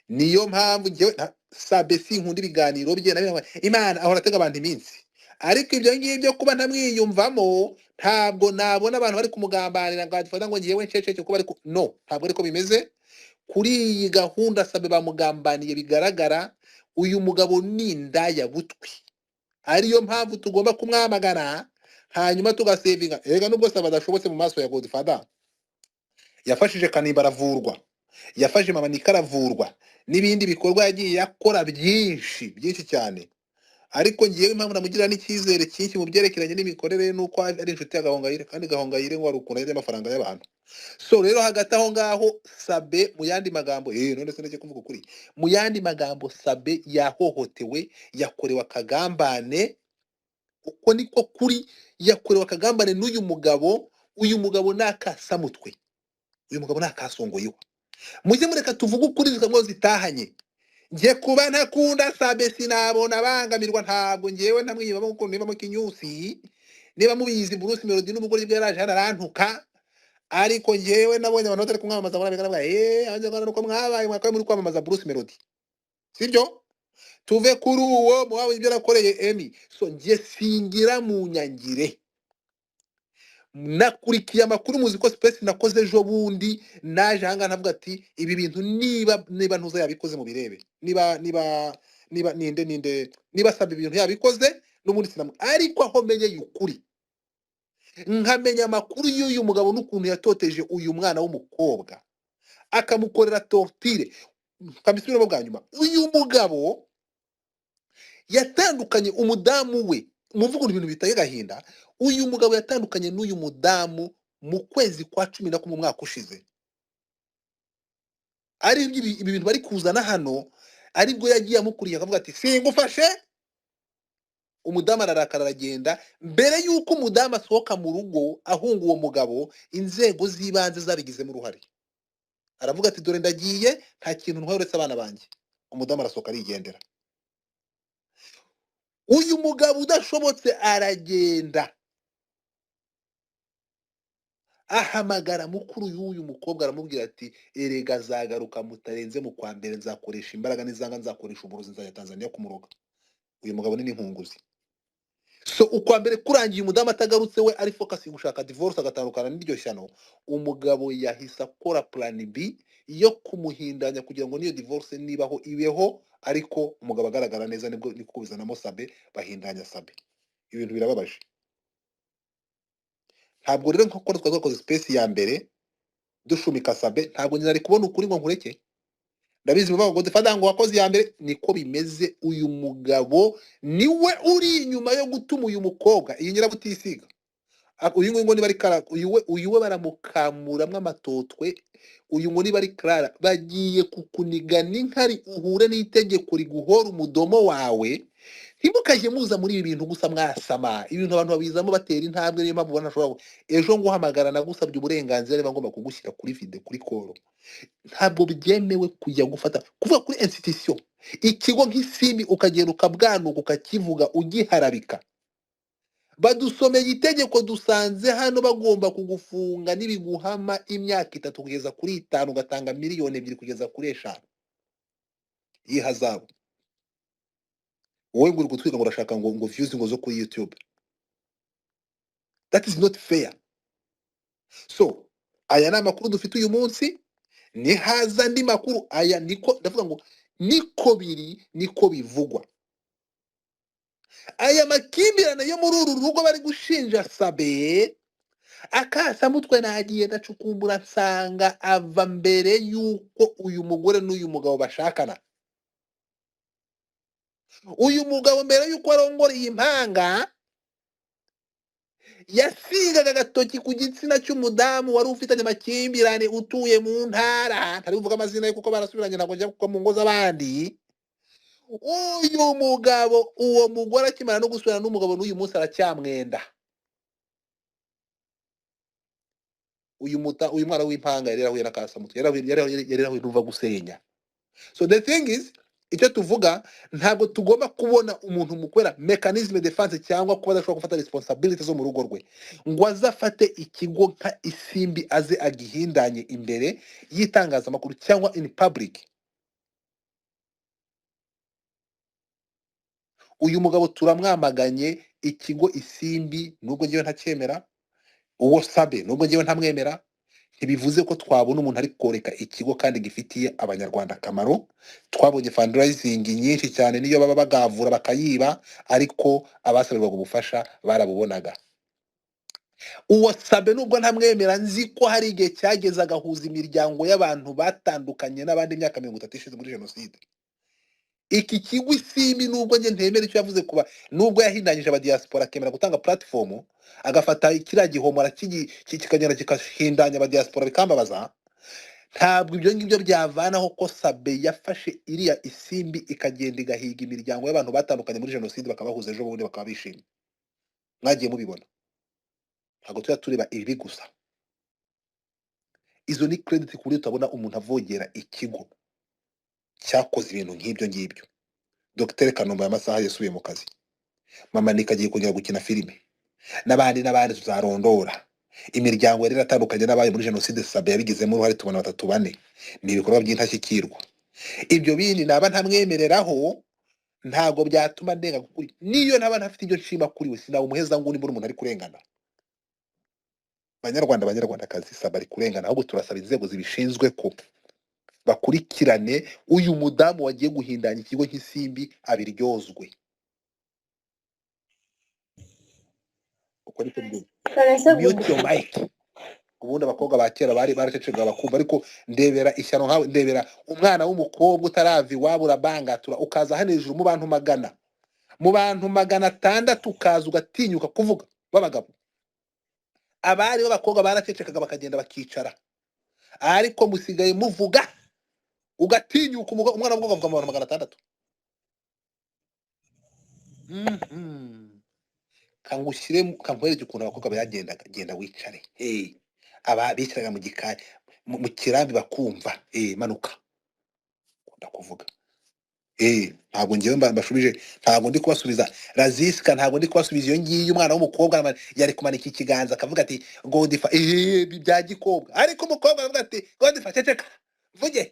Niyo mpamvu njyewe Sabe sinkunda ibiganiro bye na Imana ahora atega abantu iminsi. Ariko ibyo ngibyo kuba ntamwiyumvamo, ntabwo nabona abantu bari kumugambanira ngo badufata ngo ngewe nceceke kuba ariko no, ntabwo ariko bimeze. Kuri iyi gahunda Sabe bamugambaniye bigaragara. Uyu mugabo ni indaya butwi, ariyo mpamvu tugomba kumwamagana, hanyuma tugasevinga. Erega nubwo Sabe adashobotse mu maso ya Godfather, yafashije Kanimba aravurwa, yafashe Mama Nika aravurwa, n'ibindi bikorwa yagiye akora byinshi byinshi cyane. Ariko ngewe impamvu namugira n'icyizere cyinshi mu byerekeranye n'imikorere nuko ari inshuti ya Gahongayire, kandi Gahongayire ngo hari ukuntu arya amafaranga y'abantu. So rero hagati aho ngaho Sabe, mu yandi magambo, none se ndeke kuvuga ukuri, mu yandi magambo Sabe yahohotewe, yakorewe akagambane. Uko niko kuri, yakorewe akagambane n'uyu mugabo. Uyu mugabo ni akasamutwe, uyu mugabo ni akasongoyeho. Mujye mureka tuvuge ukuri ngo zitahanye. Njye kuba ntakunda Sabe sinabona abangamirwa, ntabwo ngewe ntamwiyumvamo kuko nibamo kinyusi. Niba mubizi, Bruce Melody n'umugore bwe yaraje hano arantuka, Ariko njyewe nabonye abantu batari kumwamamaza muri Amerika, ndavuga abanyarwanda nuko mwabaye mwakabaye muri kwamamaza Bruce Melody, sibyo? Tuve kuri uwo mwabonye ibyo nakoreye Emmy. So njye singira mu nyangire, nakurikiye amakuru, muzi ko space nakoze ejo bundi, naje ahangaha navuga ati ibi bintu niba ntuza yabikoze mu birebe, niba niba niba ninde ninde niba asaba ibintu yabikoze n'ubundi sinamu, ariko aho menyeye ukuri nkamenya amakuru y'uyu mugabo n'ukuntu yatoteje uyu mwana w'umukobwa akamukorera torture. Nkabisubiramo bwa nyuma, uyu mugabo yatandukanye umudamu we, muvuga ibintu biteye agahinda. Uyu mugabo yatandukanye n'uyu mudamu mu kwezi kwa 11 umwaka ushize, ari ibi bintu bari kuzana hano, aribwo yagiye amukuriye akavuga ati singufashe. Umudamu ararakara aragenda. Mbere y'uko umudamu asohoka mu rugo ahunga uwo mugabo, inzego z'ibanze zabigizemo uruhare. Aravuga ati dore ndagiye, nta kintu ntwaye uretse abana banjye. Umudamu arasohoka arigendera. Uyu mugabo udashobotse aragenda ahamagara mukuru y'uyu mukobwa, aramubwira ati erega azagaruka mutarenze mu kwa mbere, nzakoresha imbaraga nizanga nzakoresha uburozi, nzajya Tanzania kumuroga. Uyu mugabo ni n'inkunguzi. So ukwa mbere kurangiye umudamu atagarutse, we ari focus gushaka divorce agatandukana n'iryo shyano. Umugabo yahise akora plan B yo kumuhindanya kugira ngo niyo divorce nibaho ibeho, ariko umugabo agaragara neza, nibwo niko kubizanamo Sabe, bahindanya Sabe. Ibintu birababaje. Ntabwo rero nko twari twakoze space ya mbere dushumika Sabe, ntabwo nari kubona ukuri ngo nkureke. Ndabizi muvuga ngo Godfather ngo wakoze iya mbere, niko bimeze. Uyu mugabo niwe uri inyuma yo gutuma uyu mukobwa iyi nyirabutisiga, uyu nguyu ngo niba ari Clara, uyu we baramukamuramwo amatotwe. Uyu ngo niba ari Clara, bagiye kukuniga n'inkari uhure n'itegeko riguhora umudomo wawe. Ntimukajye muza muri ibi bintu gusa mwasama ibintu, abantu babizamo batera intambwe. Niyo mpamvu ubona ashobora ejo nguhamagara nagusabye uburenganzira niba ngomba kugushyira kuri video kuri call. Ntabwo byemewe kujya gufata kuvuga kuri institution, ikigo nk'Isimbi, ukagenda ukabwanuka ukakivuga ugiharabika. Badusomeye itegeko dusanze hano bagomba kugufunga n'ibiguhama imyaka 3 kugeza kuri 5, ugatanga 2 miliyoni kugeza kuri 5 y'ihazabu. Wowe ngo uri gutwika ngo urashaka ngo views ngo zo kuri YouTube, that is not fair. So aya ni amakuru dufite uyu munsi, nihaza andi makuru aya niko ndavuga ngo niko biri, niko bivugwa. Aya makimbirane yo muri uru rugo bari gushinja Sabe akasamutwe, nagiye ndacukumbura nsanga ava mbere y'uko uyu mugore n'uyu mugabo bashakana. Uyu mugabo mbere y'uko arongora iyi mpanga yasigaga agatoki ku gitsina cy'umudamu wari ufitanye amakimbirane utuye mu ntara, ntari buvuge amazina ye kuko barasubiranye, ntabwo njya kuko mu ngo z'abandi. Uyu mugabo, uwo mugore akimara no gusubirana n'umugabo, n'uyu munsi aracyamwenda. Uyu mwana w'impanga yari yarahuye na kasamutwe, yari yarahuye n'uva gusenya. So the thing is, icyo tuvuga, ntabwo tugomba kubona umuntu mukorera mechanisme defense cyangwa kuba adashobora gufata responsibility zo mu rugo rwe ngo aze afate ikigo nka Isimbi aze agihindanye imbere y'itangazamakuru cyangwa in public. Uyu mugabo turamwamaganye. Ikigo Isimbi nubwo ngewe ntacyemera, uwo Sabe nubwo ngewe ntamwemera, ntibivuze ko twabona umuntu ari koreka ikigo kandi gifitiye abanyarwanda akamaro. Twabonye fundraising nyinshi cyane, niyo baba bagavura bakayiba, ariko abasabirwaga ubufasha barabubonaga. Uwo Sabe nubwo ntamwemera, nzi ko hari igihe cyageze agahuza imiryango y'abantu batandukanye n'abandi imyaka 30 ishize muri jenoside. Iki kigo Isimbi nubwo njye ntemera icyo yavuze, kuba nubwo yahindanyije abadiaspora akemera gutanga platform, agafata kiriya gihomo kikagenda kigahindanya abadiaspora bikambabaza, ntabwo ibyo ngibyo byavanaho ko Sabe yafashe iriya Isimbi ikagenda igahiga imiryango y'abantu batandukanye muri jenoside bakabahuza ejo bundi bakaba bishimye. Mwagiye mubibona, ntabwo tujya tureba ibibi gusa. Izo ni credit ku buryo tutabona umuntu avogera ikigo cyakoze ibintu nk'ibyo ngibyo. Dr Kanombe aya masaha yasubiye mu kazi, Mama Nika agiye kongera gukina filime, n'abandi n'abandi tuzarondora. Imiryango yari iratandukanye n'abayo muri jenoside, Sabe yabigizemo uruhare, tubona batatu bane. Ni ibikorwa by'intashyikirwa. Ibyo bindi naba ntamwemereraho ntabwo byatuma ndenga kuri, niyo naba ntafite ibyo nshima kuri we, sinaba umuheza nguni mbona umuntu ari kurengana. Banyarwanda, banyarwandakazi, Sabe ari kurengana, ahubwo turasaba inzego zibishinzwe ko bakurikirane uyu mudamu wagiye guhindanya ikigo cy'isimbi abiryozwe. Uko niko mbyumva. Vanessa Mute Good. your mic. Ubundi abakobwa ba kera bari baracecekaga bakumva, ariko ndebera ishyano nkawe, ndebera umwana w'umukobwa utarava iwabo urabangatura ukaza hano hejuru mu bantu magana, mu bantu 600, ukaza ugatinyuka kuvuga b'abagabo. Abari b'abakobwa baracecekaga bakagenda bakicara, ariko musigaye muvuga ugatinyuka umwana w'umukobwa avuga mu bantu 600. Kangushyire kankwereke ukuntu abakobwa bagendaga. Genda wicare. Hey, aba bicaraga mu gikari mu kirambi bakumva. Manuka ukunda kuvuga. Ntabwo ngewe mbashubije, ntabwo ndi kubasubiza Raziska, ntabwo ndi kubasubiza iyo ngiyo. Umwana w'umukobwa yari kumanika ikiganza akavuga ati Godifa, bya gikobwa, ariko umukobwa aravuga ati Godifa ceceka mvuge.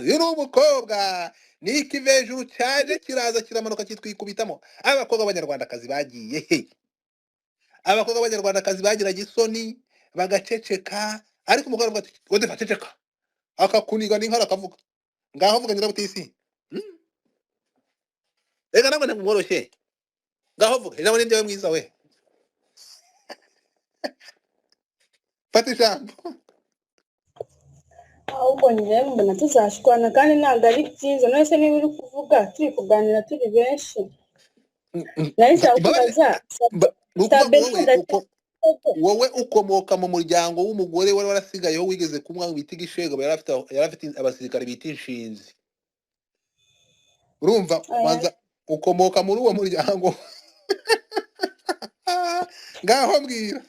Uyu ni umukobwa, ni ikivejuru cyaje kiraza kiramanuka kitwikubitamo. Abakobwa b'abanyarwandakazi bagiye he? Abakobwa b'abanyarwandakazi bagiraga isoni bagaceceka, ariko umugore aravuga ati Godifa ceceka, akakuniga n'inkara akavuga ngaho vuga nyirabutisi. Reka ntabwo ntamworoshye, ngaho vuga ijambo ni ryawe mwiza we, fata ijambo. Ahubwo njyewe mbona tuzashwana kandi ntabwo ari byiza. None se niba uri kuvuga turi kuganira turi benshi, nari nshaka kubaza Ni ukuvuga Sabe ngo wowe uko wowe ukomoka mu muryango w'umugore wari warasigayeho wigeze kumwa bita igishego, yari afite abasirikare bita inshinzi, urumva? Banza ukomoka muri uwo muryango, ngaho mbwira.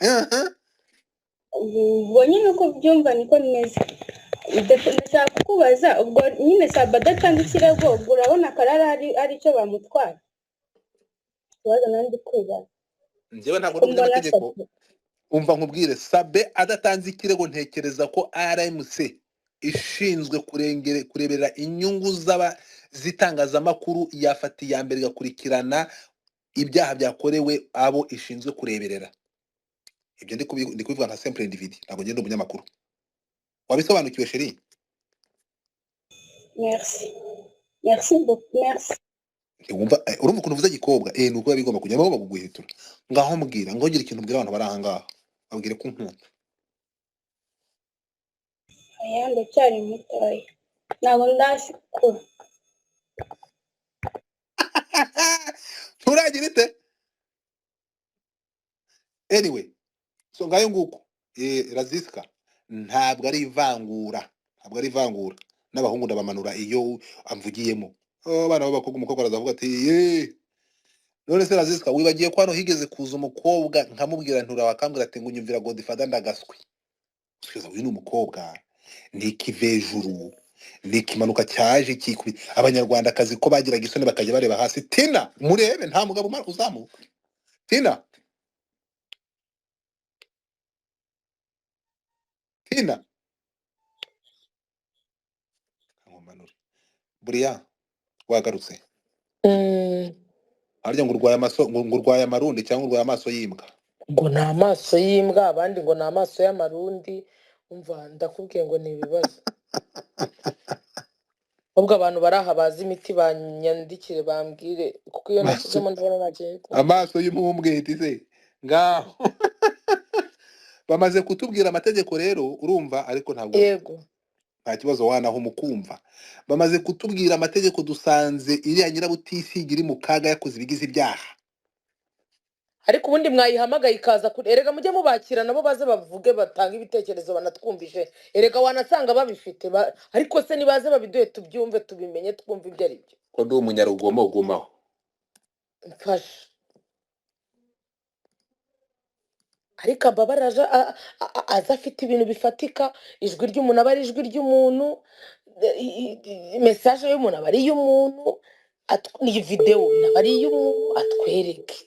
Ubwo nyine uko byumva niko bimeze. Ndashaka kukubaza, ubwo nyine Sabe adatanga ikirego, ubwo urabona Karara ari icyo bamutwara? Ikibazo nari ndi kwibaza. Njyewe ntabwo ndi Ko mbona umunyamategeko. Sabe Umva nkubwire, Sabe adatanze ikirego ntekereza ko RMC ishinzwe kureberera inyungu z'itangazamakuru yafata iya mbere igakurikirana ibyaha byakorewe abo ishinzwe kureberera. Ibyo ndi kubivuga nka simple individu, ntabwo ngenda umunyamakuru. Wabisobanukiwe sheri? Merci. Merci beaucoup. Merci. Wumva urumva ukuntu uvuze gikobwa, ni uko biba bigomba kujya bagomba kuguhitura. Ngaho mbwira, ngo ngire ikintu mbwira abantu bari aha ngaha, babwire ko unkunda. Oya, ndacyari mutoya. Ntabwo ndashikura. Nturagira ite? Anyway, so ngayo nguko. Raziska ntabwo ari ivangura, ntabwo ari ivangura. N'abahungu ndabamanura iyo amvugiyemo. Abana b'abakobwa, umukobwa arazavuga ati ye. None se Raziska wibagiye ko hano higeze kuza umukobwa nkamubwira ntura wakambwira ati ngo nyumvira Godfather ndagaswi. Subiza, uyu ni umukobwa, ni ikivejuru, ni ikimanuka cyaje kikubita abanyarwandakazi ko bagiraga isoni bakajya bareba hasi. Tina murebe nta mugabo uzamuka. Tina, Tina nkumanure. Buriya wagarutse. Harya ngo urwaye amaso, ngo urwaye amarundi cyangwa urwaye amaso y'imbwa? Ngo ni amaso y'imbwa, abandi ngo ni amaso y'amarundi. Umva ndakubwiye ngo ni ibibazo. Ahubwo abantu bari aha bazi imiti banyandikire bambwire, kuko iyo nashyizemo ndabona nagenda. Amaso y'umumbweti se ngaho. Bamaze kutubwira amategeko rero, urumva, ariko ntabwo Yego. nta kibazo wanaho mukumva. Bamaze kutubwira amategeko, dusanze iriya nyirabutisiga iri mu kaga yakoze ibigize ibyaha. Ariko ubundi mwayihamagaye ikaza kuri, erega mujye mubakira nabo baze bavuge batange ibitekerezo banatwumvishe. Erega wanasanga babifite ariko se nibaze babiduhe tubyumve tubimenye twumve ibyo ari byo. Ko ndi umunyarugomo gumaho. Mfasha. Ariko ambabarira aza afite ibintu bifatika, ijwi ry'umuntu aba ari ijwi ry'umuntu, message y'umuntu aba ari iy'umuntu, iyi video aba ari iy'umuntu, atwereke.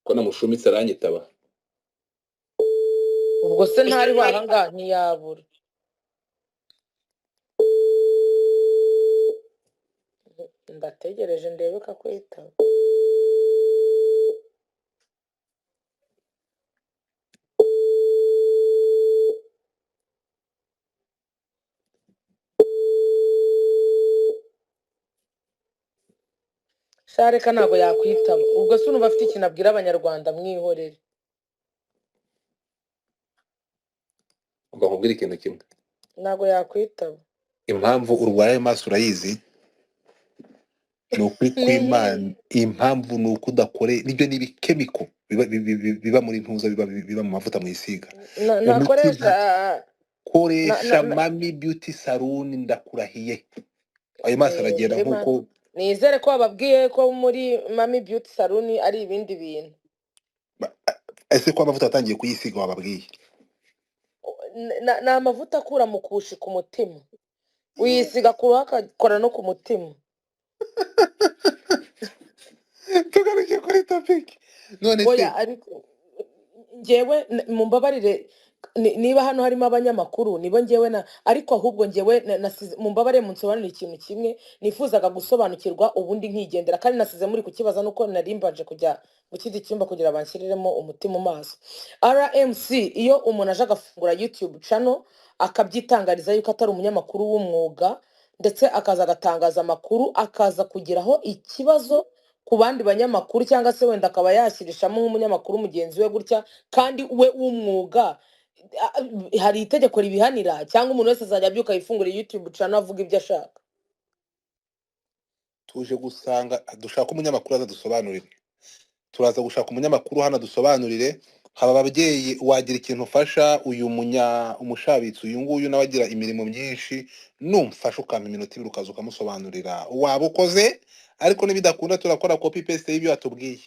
Ko namushumitse aranyitaba. Ubwo se ntari wahangaha ntiyabura. Ndategereje ndebe ko akwitaba. Shareka ntabwo yakwitaba. Ubwo se urumva afite ikintu abwira abanyarwanda, mwihorere. Umva nkubwire ikintu kimwe. Ntabwo yakwitaba. Impamvu urwaye ayo maso urayizi? Ni ukuri Ni iyihe? kw'Imana. Impamvu ni uko udakore nibyo, ni ibikemiko biba biba muri ntuza, biba mu mavuta mwisiga. Umuti Nakoresha nta na koresha na na Mami Beauty Salon, ndakurahiye. Ayo maso aragenda muri ma nk'uko nizere ko bababwiye ko muri Mami Beauty Salon ari ibindi bintu. Ese ko amavuta watangiye kuyisiga wababwiye? Ni amavuta akura mu kushi ku mutima, uyisiga ku ruhu akakora no ku mutima. Tugaruke kuri topic. None se Oya, ariko njyewe mumbabarire, niba hano harimo abanyamakuru nibo njyewe na, ariko ahubwo njyewe mumbabarire munsobanurire ikintu kimwe nifuzaga gusobanukirwa ubundi nkigendera, kandi nasize muri kukibaza nuko nari mbanje kujya mu kindi cyumba kugira banshyiriremo umuti mu maso. RMC, iyo umuntu aje agafungura YouTube channel akabyitangariza yuko atari umunyamakuru w'umwuga, ndetse akaza agatangaza amakuru akaza kugiraho ikibazo ku bandi banyamakuru, cyangwa se wenda akaba yashyirishamo nk'umunyamakuru mugenzi we gutya, kandi we w'umwuga, hari itegeko ribihanira cyangwa umuntu wese azajya abyuka yifungure YouTube channel avuga ibyo ashaka? Tuje gusanga dushaka umunyamakuru azadusobanurire. Turaza gushaka umunyamakuru hano adusobanurire. Haba ababyeyi, wagira ikintu ufasha uyu umushabitsi uyu nguyu nawe agira imirimo myinshi, numfasha ukampa iminota ibiri ukaza ukamusobanurira waba ukoze, ariko nibidakunda turakora copy paste y'ibyo watubwiye.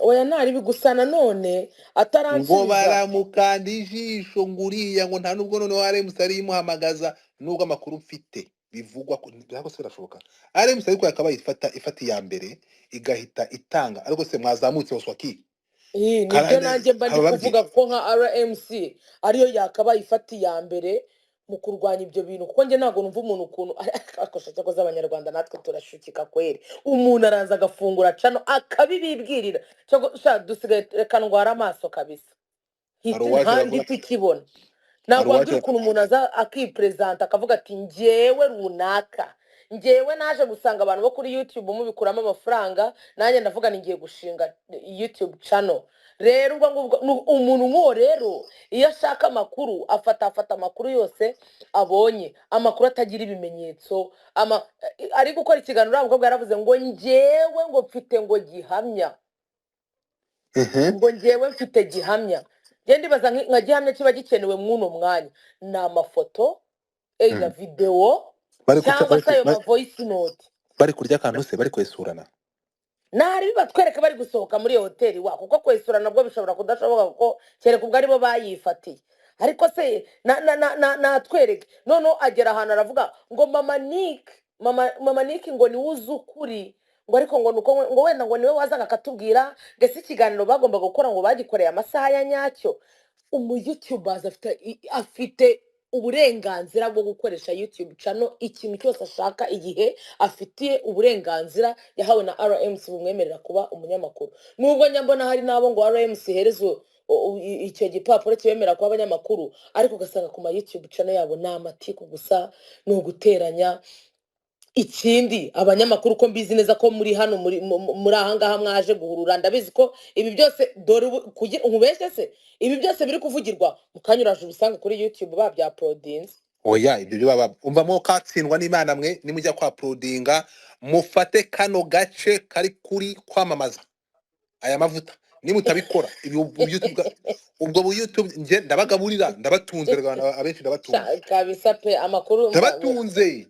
Oya, ntari gusa nanone Ngo ataransubiza. baramukanda ijisho ngo uriya, ngo nta nubwo noneho RMC ari imuhamagaza, nubwo amakuru mfite bivugwa ko ntabwo se birashoboka. RMC ariko yakabaye ifata iya mbere igahita itanga, ariko se mwazamutse oswaki. Nibyo nanjye mba ndi Haba kuvuga babyeyi ko nka RMC ariyo yakabaye ifata iya mbere mu kurwanya ibyo bintu, kuko njye ntabwo numva umuntu ukuntu akosha. Cyakoze abanyarwanda natwe turashukika kweri, umuntu araza agafungura cano akabibibwirira. Sha dusigaye, reka ndwara amaso kabisa. Hari Hiti uwaje nta aravuga, ntitukibona. hari Ntabwo uwaje wabwira ukuntu umuntu aza akiperezanta akavuga ati njyewe runaka, njyewe naje gusanga abantu bo kuri YouTube mubikuramo amafaranga, nanjye ndavuga ni ngiye gushinga YouTube channel. Rero ubwo ngubwo umuntu nk'uwo rero iyo ashaka amakuru afata amakuru yose abonye, amakuru atagira ibimenyetso. Ari gukora ikiganiro uriya mukobwa yaravuze ngo njyewe ngo mfite ngo gihamya, ngo njyewe mfite gihamya. Njye ndibaza nka gihamya kiba gikenewe mw'uno mwanya ni amafoto, either videwo bari guca cyangwa bari se ayo ma bari voice note. bari kurya akantu se, bari kwesurana. Nahari bibatwereka bari gusohoka muri iyo hoteli wa, kuko kwesura nabwo bishobora kudashoboka kuko kereka ubwo aribo bayifatiye. Ariko se natwereke. Noneho agera ahantu aravuga ngo mama Nick, mama Nick ngo niwe uzi ukuri, ngo ariko ngo nuko ngo wenda ngo niwe wazaga akatubwira ngo ese ikiganiro bagombaga gukora ngo bagikoreye amasaha ya nyacyo. Umu YouTubers afite uburenganzira bwo gukoresha YouTube channel ikintu cyose ashaka igihe afitiye uburenganzira yahawe na RMC bumwemerera kuba umunyamakuru. Nubwo nyambona hari n'abo ngo RMC ihereza icyo gipapuro kibemerera kuba abanyamakuru, ariko ugasanga ku ma YouTube channel yabo ni amatiku gusa, ni uguteranya. Ikindi abanyamakuru ko mbizi neza ko muri hano muri ahangaha mwaje guhurura, ndabizi ko ibi byose dore ubu nkubeshye se, ibi byose biri kuvugirwa mukanyuraje ubisange kuri YouTube babyaprodinze. Oya, ibyo byo baba umva mwo katsindwa n'Imana mwe, nimujya kwa uploadinga mufate kano gace kari kuri kwamamaza aya mavuta, nimutabikora ibi YouTube ubwo bu YouTube nje ndabagaburira, ndabatunze abenshi ndabatunze Kabisa pe, amakuru ndabatunze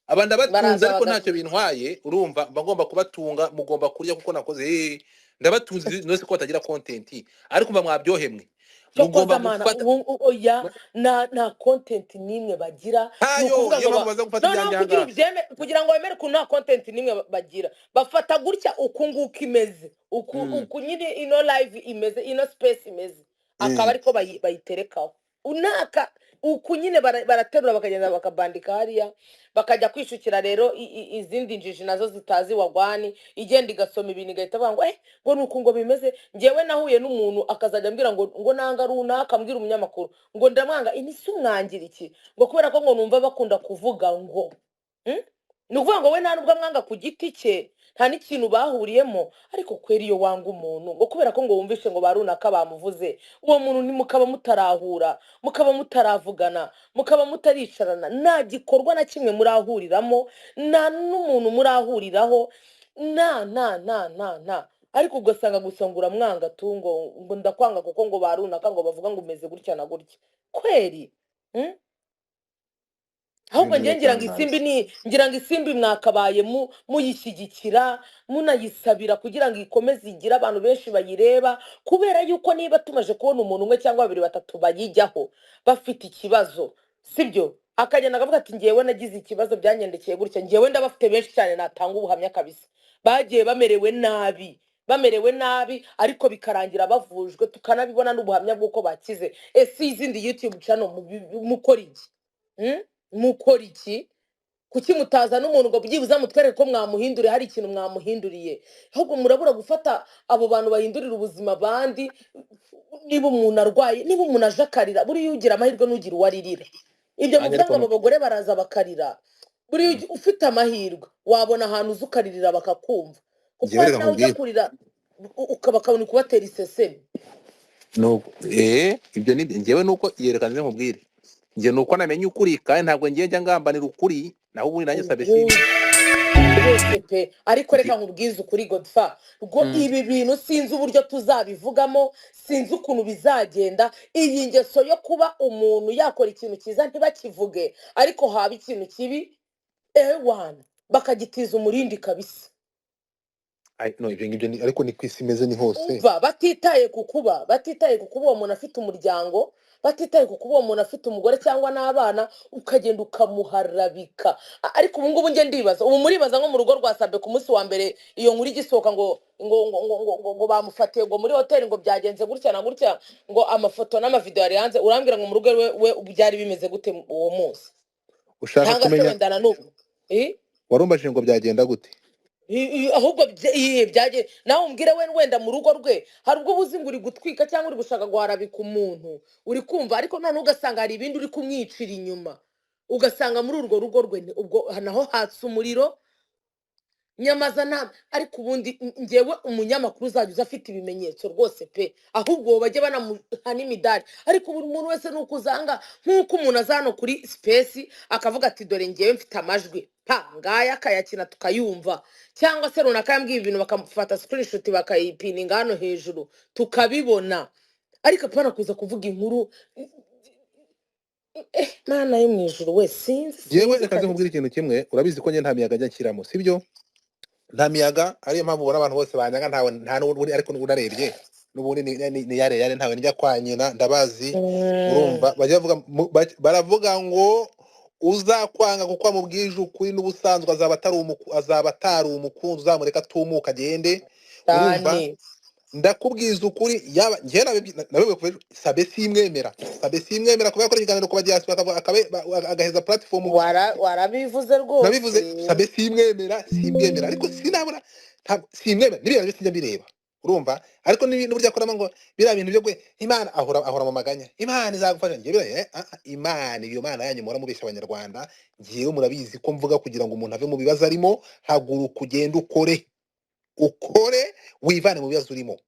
aba ndabatunze, baraza ariko ntacyo bagakora. bintwaye, urumva mba ngomba kubatunga, mugomba kurya kuko nakoze ndabatunze nose ko batagira content, ariko mba mwabyohemwe Cyo Mugomba koza mana gufata oya, nta content n'imwe bagira. Ni ntayo. ukuvuga Niyo ngo mpamvu baza gufata noneho ibyanjye kugira ahangaha. ubyeme, kugira ngo wemere ukuntu nta content n'imwe bagira, bafata gutya uku nguku imeze, uku uku nyine ino live imeze, ino space imeze, akaba ariko bayiterekaho unaka uku nyine baraterura bakagenda bakabandika hariya, bakajya kwishukira. Rero izindi njiji nazo zitazi wagwani, igenda igasoma ibintu igahita avuga ngo ngo ni uku ngo bimeze. Njyewe nahuye n'umuntu akazajya ambwira ngo nanga runaka, ambwira umunyamakuru ngo ndamwanga, ini si umwangira iki, ngo kubera ko ngo numva bakunda kuvuga ngo Ni ukuvuga ngo we nta nubwo amwanga ku giti cye, nta n'ikintu bahuriyemo, ariko kwera iyo wanga umuntu ngo kubera ko ngo wumvishe ngo ba runaka bamuvuze, uwo muntu mukaba mutarahura, mukaba mutaravugana, mukaba mutaricarana, nta gikorwa na kimwe murahuriramo, nta n'umuntu murahuriraho, nta nta nta nta nta, ariko ugasanga gusa ngo uramwanga tu, ngo ndakwanga kuko ngo ba runaka ngo bavuga ngo umeze gutya na gutya kweri. Ahubwo Ibintu njye ngira ngo biratangaje. Isimbi ni ngira ngo Isimbi mwakabaye muyishyigikira, munayisabira kugira ngo ikomeze igire abantu benshi bayireba, kubera yuko niba tumaze kubona umuntu umwe cyangwa babiri batatu bayijyaho bafite ikibazo, sibyo, akagenda akavuga ati ngewe nagize ikibazo byangendekeye gutya, ngewe ndabafite benshi cyane natanga ubuhamya kabisa, bagiye bamerewe nabi, bamerewe nabi, ariko bikarangira bavujwe, tukanabibona n'ubuhamya bw'uko bakize. Ese izindi YouTube channel mukora iki? Mukora iki? Kuki mutaza n'umuntu ngo byibuze mutwereke ko mwamuhinduriye, hari ikintu mwamuhinduriye? Ahubwo murabura gufata abo bantu bahindurira ubuzima abandi. Niba umuntu arwaye, niba umuntu aje akarira, buriya ugira amahirwe n'ugira uwo aririra. Ibyo Nanjye muvuga ariko ngo abo bagore baraza bakarira, buriya ufite amahirwe wabona ahantu uza ukaririra bakakumva, kuko njyewe hari reka nawe ujya nkubwire kurira bakabona kubatera isesemi. Nuko ibyo ni njyewe nuko yerekana nze nkubwire, njye nuko namenye ukuri, kandi ntabwo ngiye njya ngambanira ukuri, naho ubundi nanjye sabe simbi Rwose pe, ariko reka nkubwize ukuri Godfa, rwo ibi bintu sinzi uburyo tuzabivugamo, sinzi ukuntu bizagenda. Iyi ngeso yo kuba umuntu yakora ikintu cyiza ntibakivuge, ariko haba ikintu kibi ewana bakagitiza umurindi kabisa. No, ibyo ngibyo ariko ni ku isi imeze ni hose. Umva, batitaye ku kuba uwo muntu afite umuryango, batitaye ku kuba uwo muntu afite umugore cyangwa n'abana, ukagenda ukamuharabika. Ariko ubu ngubu njye ndibaza, ubu muribaza nko mu rugo rwa Sabe ku munsi wa mbere iyo nkuru igisohoka ngo bamufatiye ngo muri hoteli, ngo byagenze gutya na gutya, ngo amafoto n'amavideo yari hanze, urambwira ngo mu rugo we byari bimeze gute uwo munsi? Ushaka Cyangwa se kumenya wenda na n'ubu. Eh? Warumbajije ngo byagenda gute? Ahubwo byagiye nawe umbwire we, wenda mu rugo rwe hari ubwo ubuzi ngo uri gutwika cyangwa uri gushaka guharabika umuntu, uri kumva, ariko noneho ugasanga hari ibindi uri kumwicira inyuma, ugasanga muri urwo rugo rwe ubwo naho hatse umuriro nyamaza nta. Ariko ubundi njyewe umunyamakuru uzajya uza afite ibimenyetso rwose pe, ahubwo bajye banamuha n'imidari. Ariko buri muntu wese ni uko uzanga nk'uko umuntu aza hano kuri space akavuga ati dore njyewe mfite amajwi pa ngaya, akayakina tukayumva, cyangwa se runaka yambwiye ibintu bakamufata screenshot bakayipininga hano hejuru tukabibona. Ariko apana kuza kuvuga inkuru. Mana yo mu ijuru we, sinzi. Yewe, Sinzi reka nze kabisa. nkubwire ikintu kimwe. Urabizi ko njye nta miyaga njya nshyiramo, sibyo? Nta miyaga, ariyo mpamvu ubona abantu bose banyanga, ntawe nta n'ubundi, ariko unarebye n'ubundi ni yare yare, ntawe njya kwa nyina, ndabazi. Urumva bajya bavuga baravuga ngo uzakwanga kuko amubwije ukuri n'ubusanzwe azaba atari umukunzi, uzamureka atumuka agende. Urumva? Cyane. Ndakubwiza ukuri, yaba njye nabibwiye kuva ejo, Sabe simwemera, Sabe simwemera kuba yakora ikiganiro ku ba diaspora agaheza platform. Warabivuze rwose. Nabivuze, Sabe simwemera, simwemera, ariko sinabura simwemera n'ibintu byo sinjya mbireba, urumva, ariko n'uburyo akoramo ngo biriya bintu byo Imana ahora mu maganya, Imana izagufasha. Njye biriya Imana, iyo Mana yanyu muhora mubeshya Abanyarwanda, njyewe murabizi ko mvuga kugira ngo umuntu ave mu bibazo arimo. Haguruka ugende ukore, ukore wivane mu bibazo urimo.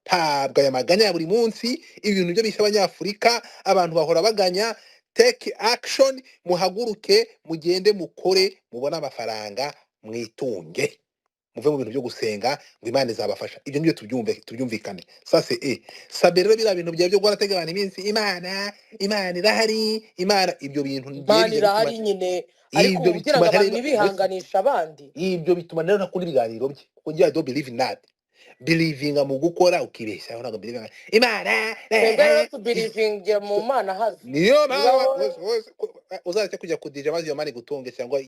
Ntabwo aya maganya ya buri munsi, ibintu byo bishe Abanyafurika, abantu bahora baganya. Take action, muhaguruke mugende mukore, mubone amafaranga, mwitunge, muve mu bintu byo gusenga ngo Imana izabafasha. Ibyo ngibyo tubyumve, tubyumvikane. Sase Sabe rero biriya bintu byawe byo guhora atega abantu iminsi, Imana, Imana irahari, Imana, ibyo bintu ngiye Imana bijya bituma irahari nyine, ariko ibyo ubu kugira bituma ngo abantu ntareba ntibihanganishe abandi. Ibyo bituma rero ntakunda ibiganiro bye, kuko njye I don't believe in that. Belivinga mu gukora ukibeshyaho, ntabwo belivinga Imana. Twebwe rero tubirivingira mu Mana hafi Niyo niba mpamvu wowe uzareke kujya kudija maze iyo mana igutunge cyangwa.